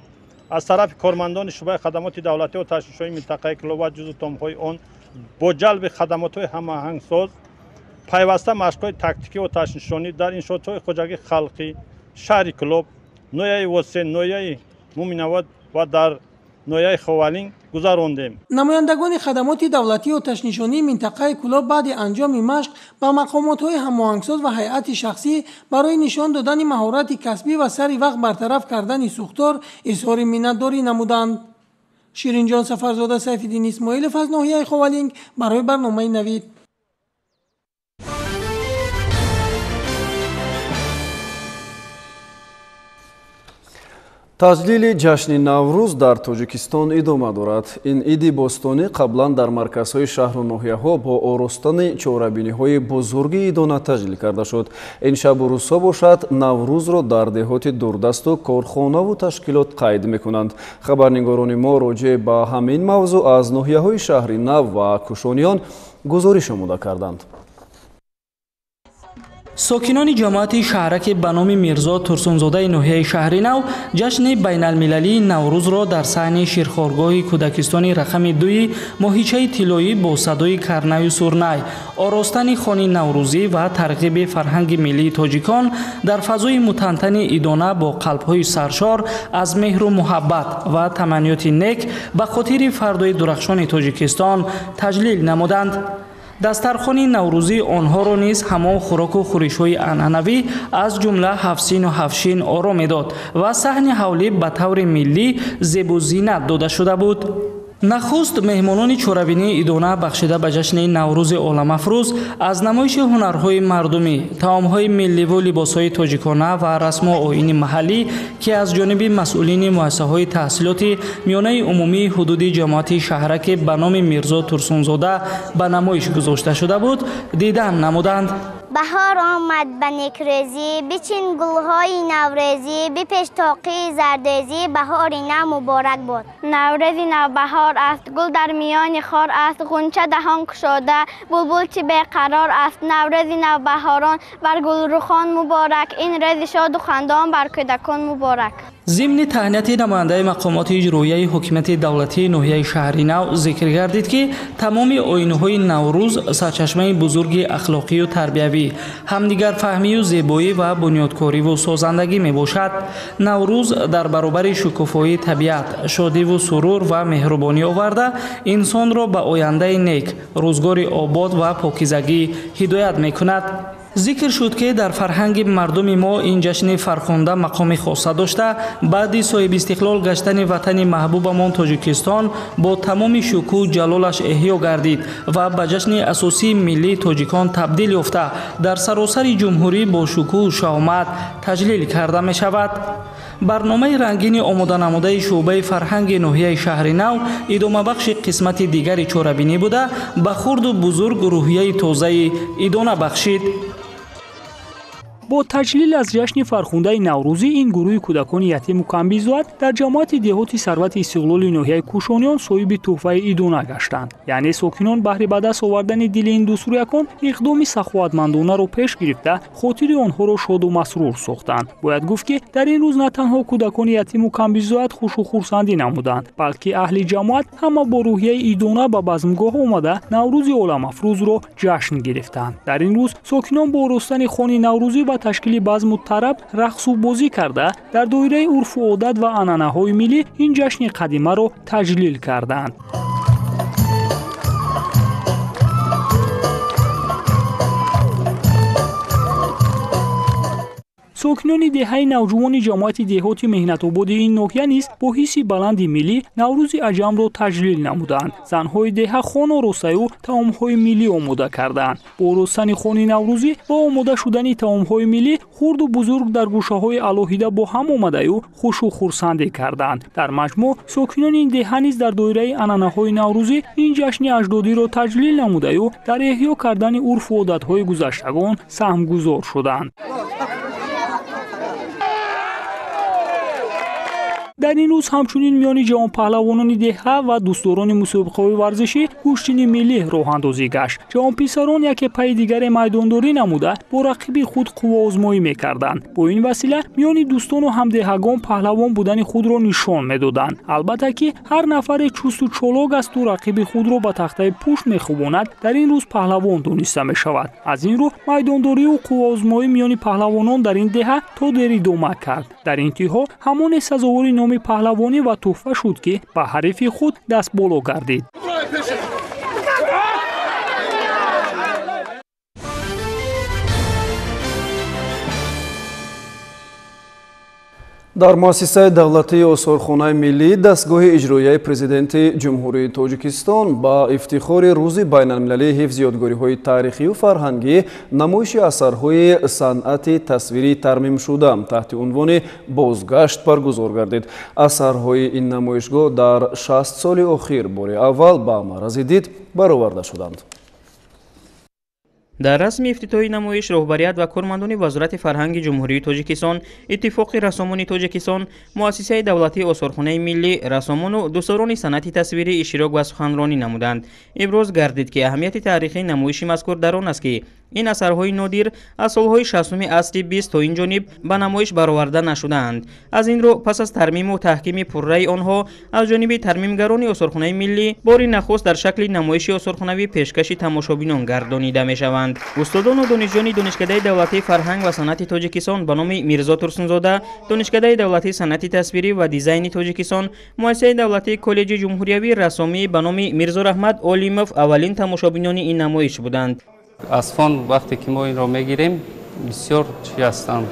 аз тарафи кормандони шӯъбаи хадамоти давлатии оташнишонии минтақаи Кӯлоб ва ҷузъу томҳои он бо ҷалби хадамотҳои ҳамоҳангсоз пайваста машқҳои тактикии оташнишонӣ дар иншоотҳои хоҷагии халқӣ шаҳри Кӯлоб, ноҳияи Восе, ноҳияи Муминобод ва дар ноҳияи Ховалинг гузарондем. Намояндагони хадамоти давлатии оташнишонии минтақаи Кӯлоб баъди анҷоми машқ ба мақомотҳои ҳамоҳангсоз ва ҳайати шахсӣ барои нишон додани маҳорати касбӣ ва сари вақт бартараф кардани сӯхтор изҳори миннатдорӣ намуданд. Ширинҷон Сафарзода, Сайфиддин Исмоилов аз ноҳияи Ховалинг барои барномаи Навид. Таҷлили ҷашни Наврӯз дар Тоҷикистон идома дорад. Ин иди бостонӣ қаблан дар марказҳои шаҳру ноҳияҳо бо оростани чорабиниҳои бузурги идона таҷлил карда шуд. Ин шабу рӯзҳо бошад, Наврӯзро дар деҳоти дурдасту корхонаву ташкилот қайд мекунанд. Хабарнигорони мо роҷеъ ба ҳамин мавзӯъ аз ноҳияҳои шаҳри Нав ва Кушониён гузориш омода карданд. Сокинони ҷамоати шаҳраки ба номи Мирзо Турсунзодаи ноҳияи шаҳри Нав ҷашни байналмилалии Наврӯзро дар саҳни ширхоргоҳи кӯдакистони рақами 2 моҳичаи тиллоӣ бо садои карнаю сурнай, оростани хони наврӯзӣ ва тарғиби фарҳанги миллии тоҷикон дар фазои мутантани идона бо қалбҳои саршор аз меҳру муҳаббат ва таманниёти нек ба хотири фардои дурахшони Тоҷикистон таҷлил намуданд. Дастархони наврӯзӣ онҳоро низ ҳамон хӯроку хӯришҳои анъанавӣ аз ҷумла ҳафсину ҳафшин оро медод ва саҳни ҳавлӣ ба таври миллӣ зебу зинат дода шуда буд. Нахуст меҳмонони чорабинии идона бахшида ба ҷашни Наврӯзи оламафрӯз аз намоиши ҳунарҳои мардумӣ, таомҳои милливу либосҳои тоҷикона ва расму оини маҳаллӣ, ки аз ҷониби масъулини муассисаҳои таҳсилоти миёнаи умумии ҳудуди ҷамоати шаҳраке ба номи Мирзо Турсунзода ба намоиш гузошта шуда буд, дидан намуданд. Баҳор омад ба некрӯзӣ, бичин гулҳои наврӯзӣ, бипеш тоқии зардӯзӣ, баҳори нав муборак бод. Наврӯзи навбаҳор аст, гул дар миёни хор аст, ғунча даҳон кушода, булбул чӣ беқарор аст. Наврӯзи навбаҳорон бар гулрухон муборак, ин рӯзи шоду хандон бар кӯдакон муборак. Зимни таҳнияти намояндаи мақомоти иҷроияи ҳукумати давлатии ноҳияи шаҳри Нав зикр гардид, ки тамоми оинҳои Наврӯз сарчашмаи бузурги ахлоқию тарбиявӣ, ҳамдигарфаҳмию зебоӣ ва бунёдкориву созандагӣ мебошад. Наврӯз дар баробари шукуфоии табиат, шодиву сурур ва меҳрубонӣ оварда, инсонро ба ояндаи нек, рӯзгори обод ва покизагӣ ҳидоят мекунад. Зикр шуд, ки дар фарҳанги мардуми мо ин ҷашни фархунда мақоми хоса дошта, баъди соҳибистиқлол гаштани ватани маҳбубамон Тоҷикистон бо тамоми шукӯҳу ҷалолаш эҳё гардид ва ба ҷашни асосии миллии тоҷикон табдил ёфта, дар саросари ҷумҳурӣ бо шукӯҳу шаҳомат таҷлил карда мешавад. Барномаи рангини омоданамудаи шӯъбаи фарҳанги ноҳияи шаҳри Нав идомабахши қисмати дигари чорабинӣ буда, ба хурду бузург рӯҳияи тозаи идона бахшид. Бо таҷлил аз ҷашни фархундаи наврӯзӣ ин гурӯҳи кӯдакони ятиму камбизоат дар ҷамоати деҳоти Сарвати Истиқлоли ноҳияи Кушониён соҳиби тӯҳфаи идона гаштанд. Яъне сокинон баҳри ба даст овардани дили ин дӯстрӯякон иқдоми саховатмандонаро пеш гирифта, хотири онҳоро шоду масрур сохтанд. Бояд гуфт, ки дар ин рӯз на танҳо кӯдакони ятиму камбизоат хушу хурсандӣ намуданд, балки аҳли ҷамоат ҳама бо рӯҳияи идона ба базмгоҳ омада Наврӯзи оламафрӯзро ҷашн гирифтанд. Дар ин рӯз сокинон бо оростани хони наврӯзӣ ва ташкили базму тараб рақсу бозӣ карда, дар доираи урфу одат ва анъанаҳои миллӣ ин ҷашни қадимаро таҷлил карданд. Сокинони деҳаи навҷувони ҷамоати деҳоти меҳнатободи ин ноҳия низ бо ҳисси баланди миллӣ Наврӯзи аҷамро таҷлил намуданд. Занҳои деҳа хон оростаю таомҳои миллӣ омода карданд. Бо оростани хони наврӯзӣ ва омода шудани таомҳои миллӣ хурду бузург дар гӯшаҳои алоҳида бо ҳам омадаю хушу хурсандӣ карданд. Дар маҷмӯъ сокинони ин деҳа низ дар доираи анъанаҳои наврӯзӣ ин ҷашни аҷдодиро таҷлил намудаю дар эҳё кардани урфу одатҳои гузаштагон саҳмгузор шуданд. Дар ин рӯз ҳамчунин миёни ҷавонпаҳлавонони деҳа ва дӯстдорони мусобиқаҳои варзишӣ гӯштини миллӣ роҳандозӣ гашт. Ҷавонписарон яке пайи дигаре майдондорӣ намуда бо рақиби худ қувваозмоӣ мекарданд. Бо ин васила миёни дӯстону ҳамдеҳагон паҳлавон будани худро нишон медоданд. Албатта ки ҳар нафаре чусту чолок асту рақиби худро ба тахтаи пушт мехӯбонад, дар ин рӯз паҳлавон дониста мешавад. Аз ин рӯ майдондориву қувваозмоӣ миёни паҳлавонон дар ин деҳа то дер идома кард. Дар интиҳо ҳамоне сазовори номи паҳлавонӣ ва тӯҳфа шуд, ки ба ҳарифи худ дастболо гардид. Дар муассисаи давлатии осорхонаи миллӣ дастгоҳи иҷроияи президенти Ҷумҳурии Тоҷикистон ба ифтихори рӯзи байналмилалии ҳифзи ёдгориҳои таърихию фарҳангӣ намоиши асарҳои санъати тасвирии тармимшуда таҳти унвони «Бозгашт» баргузор гардид. Асарҳои ин намоишгоҳ дар 60 соли охир бори аввал ба маърази дид бароварда шуданд. Дар расми ифтитоҳи намоиш роҳбарият ва кормандони Вазорати фарҳанги Ҷумҳурии Тоҷикистон, Иттифоқи рассомони Тоҷикистон, Муассисаи давлатии осорхонаи миллӣ, рассомону дӯстдорони санъати тасвирӣ иштирок ва суханронӣ намуданд. Иброз гардид, ки аҳамияти таърихии намоиши мазкур дар он аст, ки ин асарҳои нодир аз солҳои 60-уми асри 20 то ин ҷониб ба намоиш бароварда нашудаанд. Аз ин рӯ, пас аз тармиму таҳкими пурраи онҳо аз ҷониби тармимгарони осорхонаи миллӣ бори нахуст дар шакли намоиши осорхонавӣ пешкаши тамошобинон гардонида мешаванд. Устодону донишҷӯёни Донишкадаи давлатии фарҳанг ва санъати Тоҷикистон ба номи Мирзо Турсунзода, Донишкадаи давлатии санъати тасвирӣ ва дизайни Тоҷикистон, Муассисаи давлатии коллеҷи ҷумҳуриявии рассомӣ ба номи Мирзо Раҳмат Олимов аввалин тамошобинони ин намоиш буданд. Аз фон вақте ки мо инро мегирем, бисёр чӣ ҳастанд,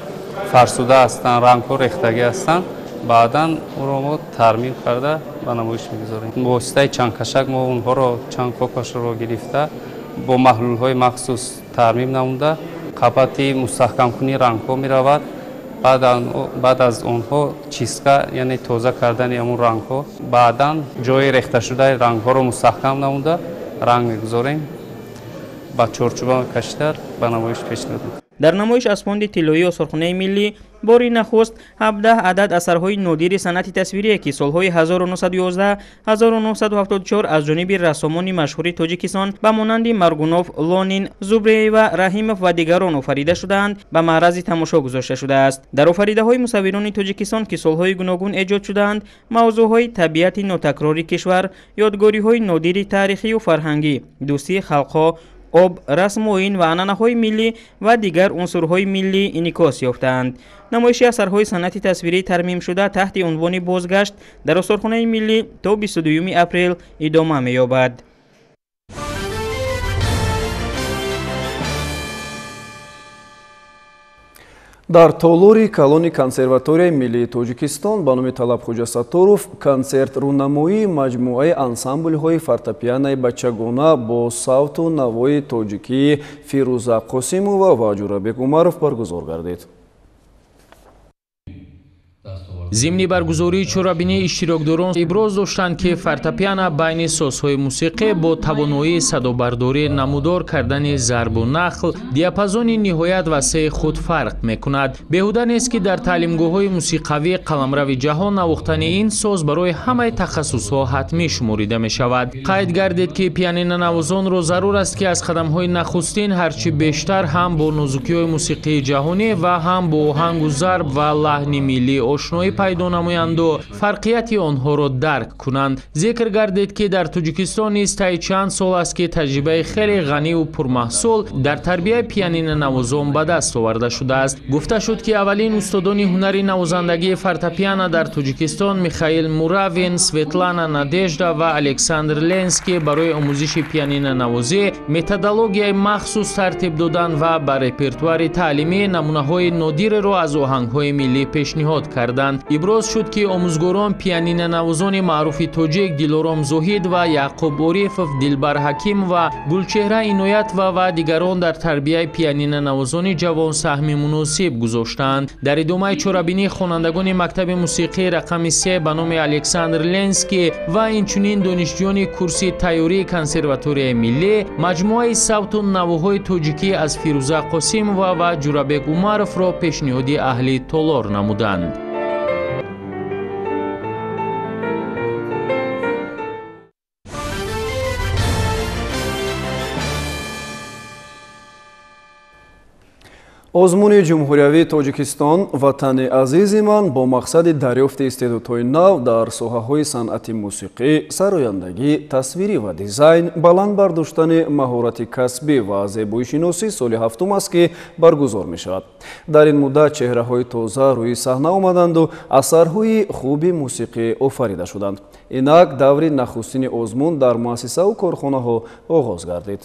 фарсуда ҳастанд, рангҳо рехтагӣ ҳастанд. Баъдан ӯро мо тармим карда ба намоиш мегузорем. Бо воситаи чангкашак мо онҳоро чанд кокашро гирифта бо маҳлулҳои махсус тармим намуда, қабати мустаҳкамкунии рангҳо меравад. Баъд аз онҳо чистка, яъне тоза кардани ҳамон рангҳо, баъдан ҷои рехташудаи рангҳоро мустаҳкам намуда ранг мегузорем, ба чорчӯба кашида ба намоиш пешниҳод мекунем. Дар намоиш аз фонди тиллоии осорхонаи миллӣ бори нахуст 17 адад асарҳои нодири санъати тасвирие, ки солҳои 1911-1974 аз ҷониби рассомони машҳури Тоҷикистон ба монанди Маргунов, Лонин, Зубреева, Раҳимов ва дигарон офарида шудаанд, ба маърази тамошо гузошта шудааст. Дар офаридаҳои мусаввирони Тоҷикистон, ки солҳои гуногун эҷод шудаанд, мавзӯъҳои табиати нотакрори кишвар, ёдгориҳои нодири таърихию фарҳангӣ, дӯстии халқҳо, об, расму оин ва анъанаҳои миллӣ ва дигар унсурҳои миллӣ инъикос ёфтаанд. Намоиши асарҳои санъати тасвирии тармимшуда таҳти унвони «Бозгашт» дар осорхонаи миллӣ то 22 апрел идома меёбад. Дар толори калони консерваторияи миллии Тоҷикистон ба номи Талабхоҷа Сатторов консерт рӯнамоии маҷмӯаи ансамблҳои фортепианои бачагона бо савту навои тоҷикии Фирӯза Қосимова ва Ҷӯрабек Умаров баргузор гардид. Зимни баргузории чорабинӣ иштирокдорон иброз доштанд, ки фортепиано байни созҳои мусиқӣ бо тавоноии садобардорӣ, намудор кардани зарбу нақл, диапазони ниҳоят васеи худ фарқ мекунад. Беҳуда нест, ки дар таълимгоҳҳои мусиқавӣ қаламрави ҷаҳон навохтани ин соз барои ҳамаи тахассусҳо ҳатмӣ шуморида мешавад. Қайд гардид, ки пианинонавозонро зарур аст, ки аз қадамҳои нахустин ҳарчи бештар ҳам бо нозукиҳои мусиқии ҷаҳонӣ ва ҳам бо оҳангу зарб ва лаҳни миллӣ ошноӣ пайдо намоянду фарқияти онҳоро дарк кунанд. Зикр гардид, ки дар Тоҷикистон низ таи чанд сол аст, ки таҷрибаи хеле ғаниву пурмаҳсул дар тарбияи пианинонавозон ба даст оварда шудааст. Гуфта шуд, ки аввалин устодони ҳунари навозандагии фортепиано дар Тоҷикистон Михаил Муравин, Светлана Надежда ва Александр Ленский барои омӯзиши пианинонавозӣ методологияи махсус тартиб додан ва ба репертуари таълимӣ намунаҳои нодиреро аз оҳангҳои миллӣ пешниҳод карданд. Иброз шуд, ки омӯзгорон пианинонавозони маъруфи тоҷик Дилором Зоҳид ва Яъқуб Орифов, Дилбар Ҳакимова, Гулчеҳра Иноятова ва дигарон дар тарбияи пианинонавозони ҷавон саҳми муносиб гузоштаанд. Дар идомаи чорабинӣ хонандагони мактаби мусиқии рақами 3 ба номи Александр Ленский ва инчунин донишҷӯёни курси тайёрии консерваторияи миллӣ маҷмӯаи савту навоҳои тоҷикӣ аз Фирӯза Қосимова ва Ҷӯрабек Умаровро пешниҳоди аҳли толор намуданд. Озмуни ҷумҳуриявии Тоҷикистон «Ватани азизи ман» бо мақсади дарёфти истеъдодҳои нав дар соҳаҳои санъати мусиқӣ, сарояндагӣ, тасвирӣ ва дизайн, баланд бардоштани маҳорати касбӣ ва зебоишиносӣ соли ҳафтум аст, ки баргузор мешавад. Дар ин муддат чеҳраҳои тоза рӯи саҳна омаданду асарҳои хуби мусиқӣ офарида шуданд. Инак даври нахустини озмун дар муассисаву корхонаҳо оғоз гардид.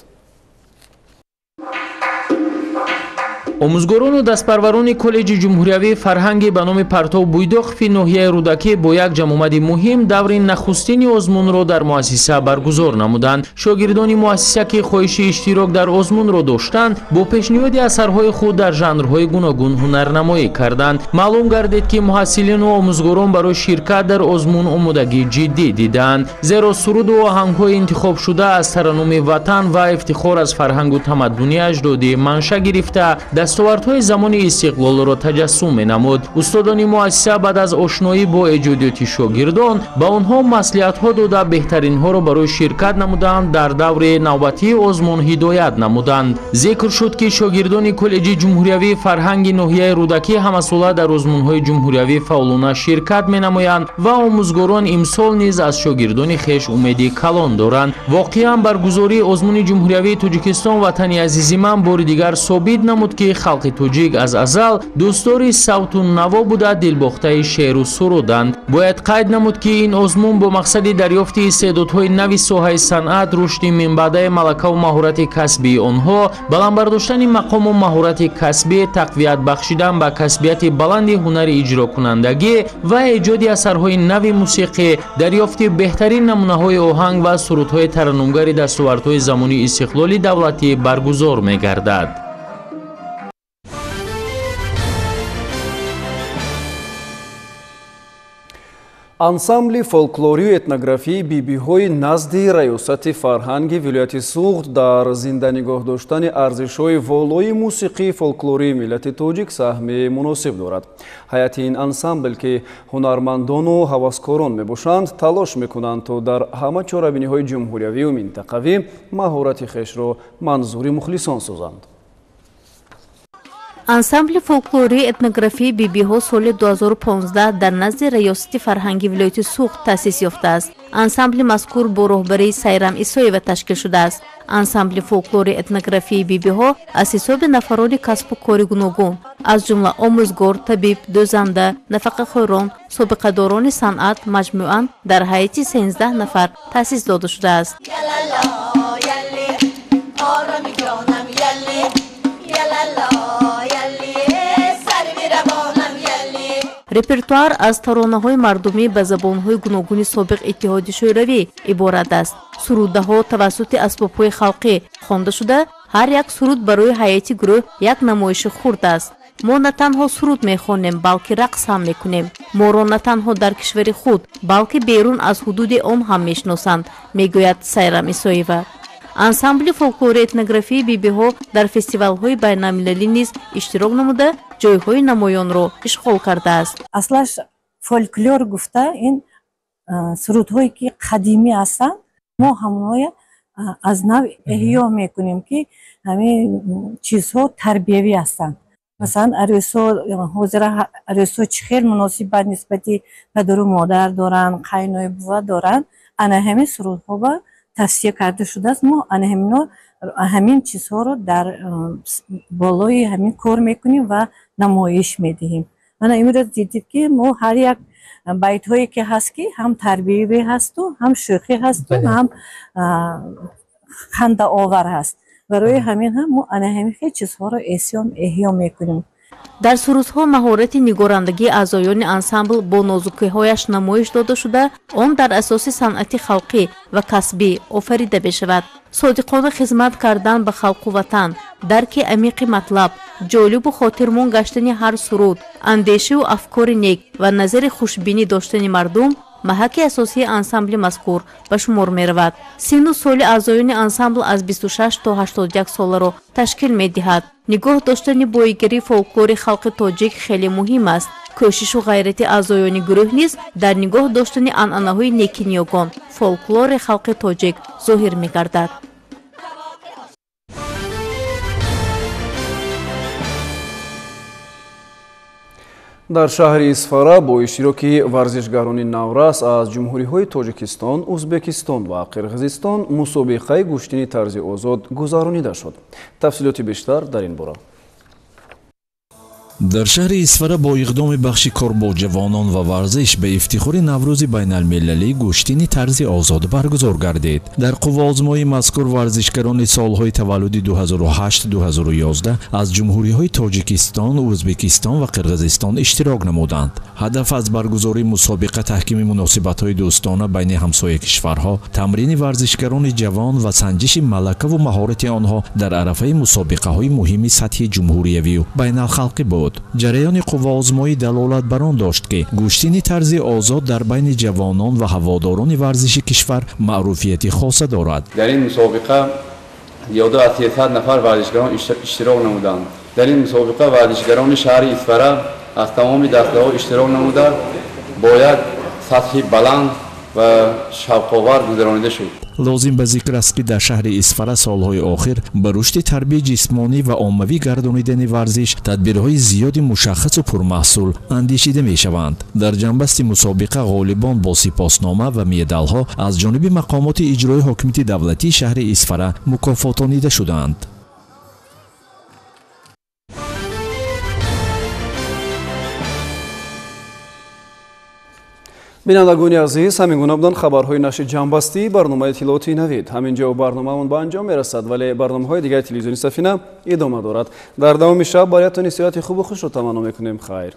Омӯзгорону дастпарварони коллеҷи ҷумҳуриявии фарҳанги ба номи Партов Буйдоқови ноҳияи Рӯдакӣ бо як ҷамъомади муҳим даври нахустини озмунро дар муассиса баргузор намуданд. Шогирдони муассиса, ки хоҳиши иштирок дар озмунро доштанд, бо пешниҳоди асарҳои худ дар жанрҳои гуногун ҳунарнамоӣ карданд. Маълум гардид, ки муҳассилину омӯзгорон барои ширкат дар озмун омодагии ҷиддӣ диданд, зеро суруду оҳангҳои интихобшуда аз тараннуми ватан ва ифтихор аз фарҳангу тамаддуни аҷдодӣ манша гирифта дастовардҳои замони истиқлолро таҷассум менамуд. Устодони муассиса баъд аз ошноӣ бо эҷодиёти шогирдон ба онҳо маслиҳатҳо дода, беҳтаринҳоро барои ширкат намуданд, дар даври навбатии озмун ҳидоят намуданд. Зикр шуд, ки шогирдони коллеҷи ҷумҳуриявии фарҳанги ноҳияи Рӯдакӣ ҳамасола дар озмунҳои ҷумҳуриявӣ фаъолона ширкат менамоянд ва омӯзгорон имсол низ аз шогирдони хеш умеди калон доранд. Воқеан баргузории озмуни ҷумҳуриявии Тоҷикистон «Ватани азизи ман» бори дигар собит намуд, ки халқи тоҷик аз азал дӯстдори савту наво буда, дилбохтаи шеъру суруданд. Бояд қайд намуд, ки ин озмун бо мақсади дарёфти истеъдодҳои нави соҳаи санъат, рушди минбаъдаи малакаву маҳорати касбии онҳо, баланд бардоштани мақому маҳорати касбӣ, тақвият бахшидан ба касбияти баланди ҳунари иҷрокунандагӣ ва эҷоди асарҳои нави мусиқӣ, дарёфти беҳтарин намунаҳои оҳанг ва сурудҳои тараннумгари дастовардҳои замони истиқлоли давлатӣ баргузор мегардад. Ансамбли фолклорию этнографии бибиҳои назди раёсати фарҳанги вилояти Суғд дар зинда нигоҳ доштани арзишҳои волои мусиқии фолклории миллати тоҷик саҳми муносиб дорад. Ҳайати ин ансамбл, ки ҳунармандону ҳаваскорон мебошанд, талош мекунанд, то дар ҳама чорабиниҳои ҷумҳуриявию минтақавӣ маҳорати хешро манзури мухлисон созанд. Ансамбли фолклории этнографии бибиҳо соли 2015 дар назди раёсати фарҳанги вилояти Суғд таъсис ёфтааст. Ансамбли мазкур бо роҳбарии Сайрам Исоева ташкил шудааст. Ансамбли фолклори этнографии бибиҳо аз ҳисоби нафарони касбу кори гуногун, аз ҷумла омӯзгор, табиб, дӯзанда, нафақахӯрон, собиқадорони санъат маҷмӯан дар ҳайати 13 нафар таъсис дода шудааст. Репертуар аз таронаҳои мардумӣ ба забонҳои гуногуни собиқ Иттиҳоди Шӯравӣ иборат аст. Сурудаҳо тавассути асбобҳои халқӣ хонда шуда, ҳар як суруд барои ҳайати гурӯҳ як намоиши хурд аст. Мо на танҳо суруд мехонем, балки рақс ҳам мекунем. Моро на танҳо дар кишвари худ, балки берун аз ҳудуди он ҳам мешиносанд, мегӯяд Сайрам Исоева. Ансамбли фолклори этнографии бибиҳо дар фестивалҳои байналмилалӣ низ иштирок намуда, ҷойҳои намоёнро ишғол кардааст. Аслаш фолклор гуфта ин сурудҳое ки қадимӣ ҳастанд, мо ҳамоя аз нав эҳё мекунем, ки ҳамин чизҳо тарбиявӣ ҳастанд. Масалан, арӯсҳо ҳозира арӯсҳо чӣ хел муносибат нисбати падару модар доранд, қайною бува доранд, ана ҳамин сурудҳо ба тавсия карда шудааст. Мо ана ҳамин чизҳоро дар болои ҳамин кор мекунем ва намоиш медиҳем. Мана имрӯз дидед, ки мо ҳар як байтҳое ки ҳаст, ки ҳам тарбиявӣ ҳасту, ҳам шӯхӣ ҳасту, ҳам хандаовар ҳаст. Барои ҳамин ҳам мо ана ҳамин хел чизҳоро эҳё мекунем. Дар сурудҳо маҳорати нигорандагии аъзоёни ансамбл бо нозукиҳояш намоиш дода шуда, он дар асоси санъати халқӣ ва касбӣ офарида мешавад. Содиқона хизмат кардан ба халқу ватан, дарки амиқи матлаб, ҷолибу хотирмон гаштани ҳар суруд, андешаву афкори нек ва назари хушбинӣ доштани мардум маҳаки асосии ансамбли мазкур ба шумор меравад. Синну соли аъзоёни ансамбл аз 26 то 81 соларо ташкил медиҳад. Нигоҳ доштани боигарии фолклори халқи тоҷик хеле муҳим аст. Кӯшишу ғайрати аъзоёни гурӯҳ низ дар нигоҳ доштани анъанаҳои неки ниёгон фолклори халқи тоҷик зоҳир мегардад. Дар шаҳри Исфара бо иштироки варзишгарони наврас аз ҷумҳуриҳои Тоҷикистон, Узбекистон ва Қирғизистон мусобиқаи гӯштини тарзи озод гузаронида шуд. Тафсилоти бештар дар ин бора. Дар шаҳри Исфара бо иқдоми бахши кор бо ҷавонон ва варзиш ба ифтихори Наврӯзи байналмилалӣ гӯштини тарзи озод баргузор гардид. Дар қувваозмоии мазкур варзишгарони солҳои таваллуди 2008-2011 аз ҷумҳуриҳои Тоҷикистон, Ӯзбекистон ва Қирғизистон иштирок намуданд. Ҳадаф аз баргузории мусобиқа таҳкими муносибатҳои дӯстона байни ҳамсоя кишварҳо, тамрини варзишгарони ҷавон ва санҷиши малакаву маҳорати онҳо дар арафаи мусобиқаҳои муҳими сатҳи ҷумҳуриявию байналхалқӣ буд. Ҷараёни қувваозмоӣ далолат бар он дошт, ки гӯштини тарзи озод дар байни ҷавонон ва ҳаводорони варзиши кишвар маъруфияти хоса дорад. Дар ин мусобиқа зиёда аз 300 нафар варзишгарон иштирок намуданд. Дар ин мусобиқа варзишгарони шаҳри Исфара аз тамоми дастаҳо иштирок намуда, бо як сатҳи баланд ва шавқовар гузаронида шуд. Лозим ба зикр аст, ки дар шаҳри Исфара солҳои охир ба рушди тарбияи ҷисмонӣ ва оммавӣ гардонидани варзиш тадбирҳои зиёди мушаххасу пурмаҳсул андешида мешаванд. Дар ҷанбасти мусобиқа ғолибон бо сипоснома ва медалҳо аз ҷониби мақомоти иҷрои ҳокимияти давлатии шаҳри Исфара мукофотонида шуданд. Бинандагони азиз, ҳамин гуна буданд хабарҳои нашри ҷамъбастии барномаи иттилоотии Навид. Ҳамин ҷо барномаамон ба анҷом мерасад, вале барномаҳои дигари телевизиони Сафина идома дорад. Дар давоми шаб бароятон истироҳати хубу хушро таманно мекунем. Хайр.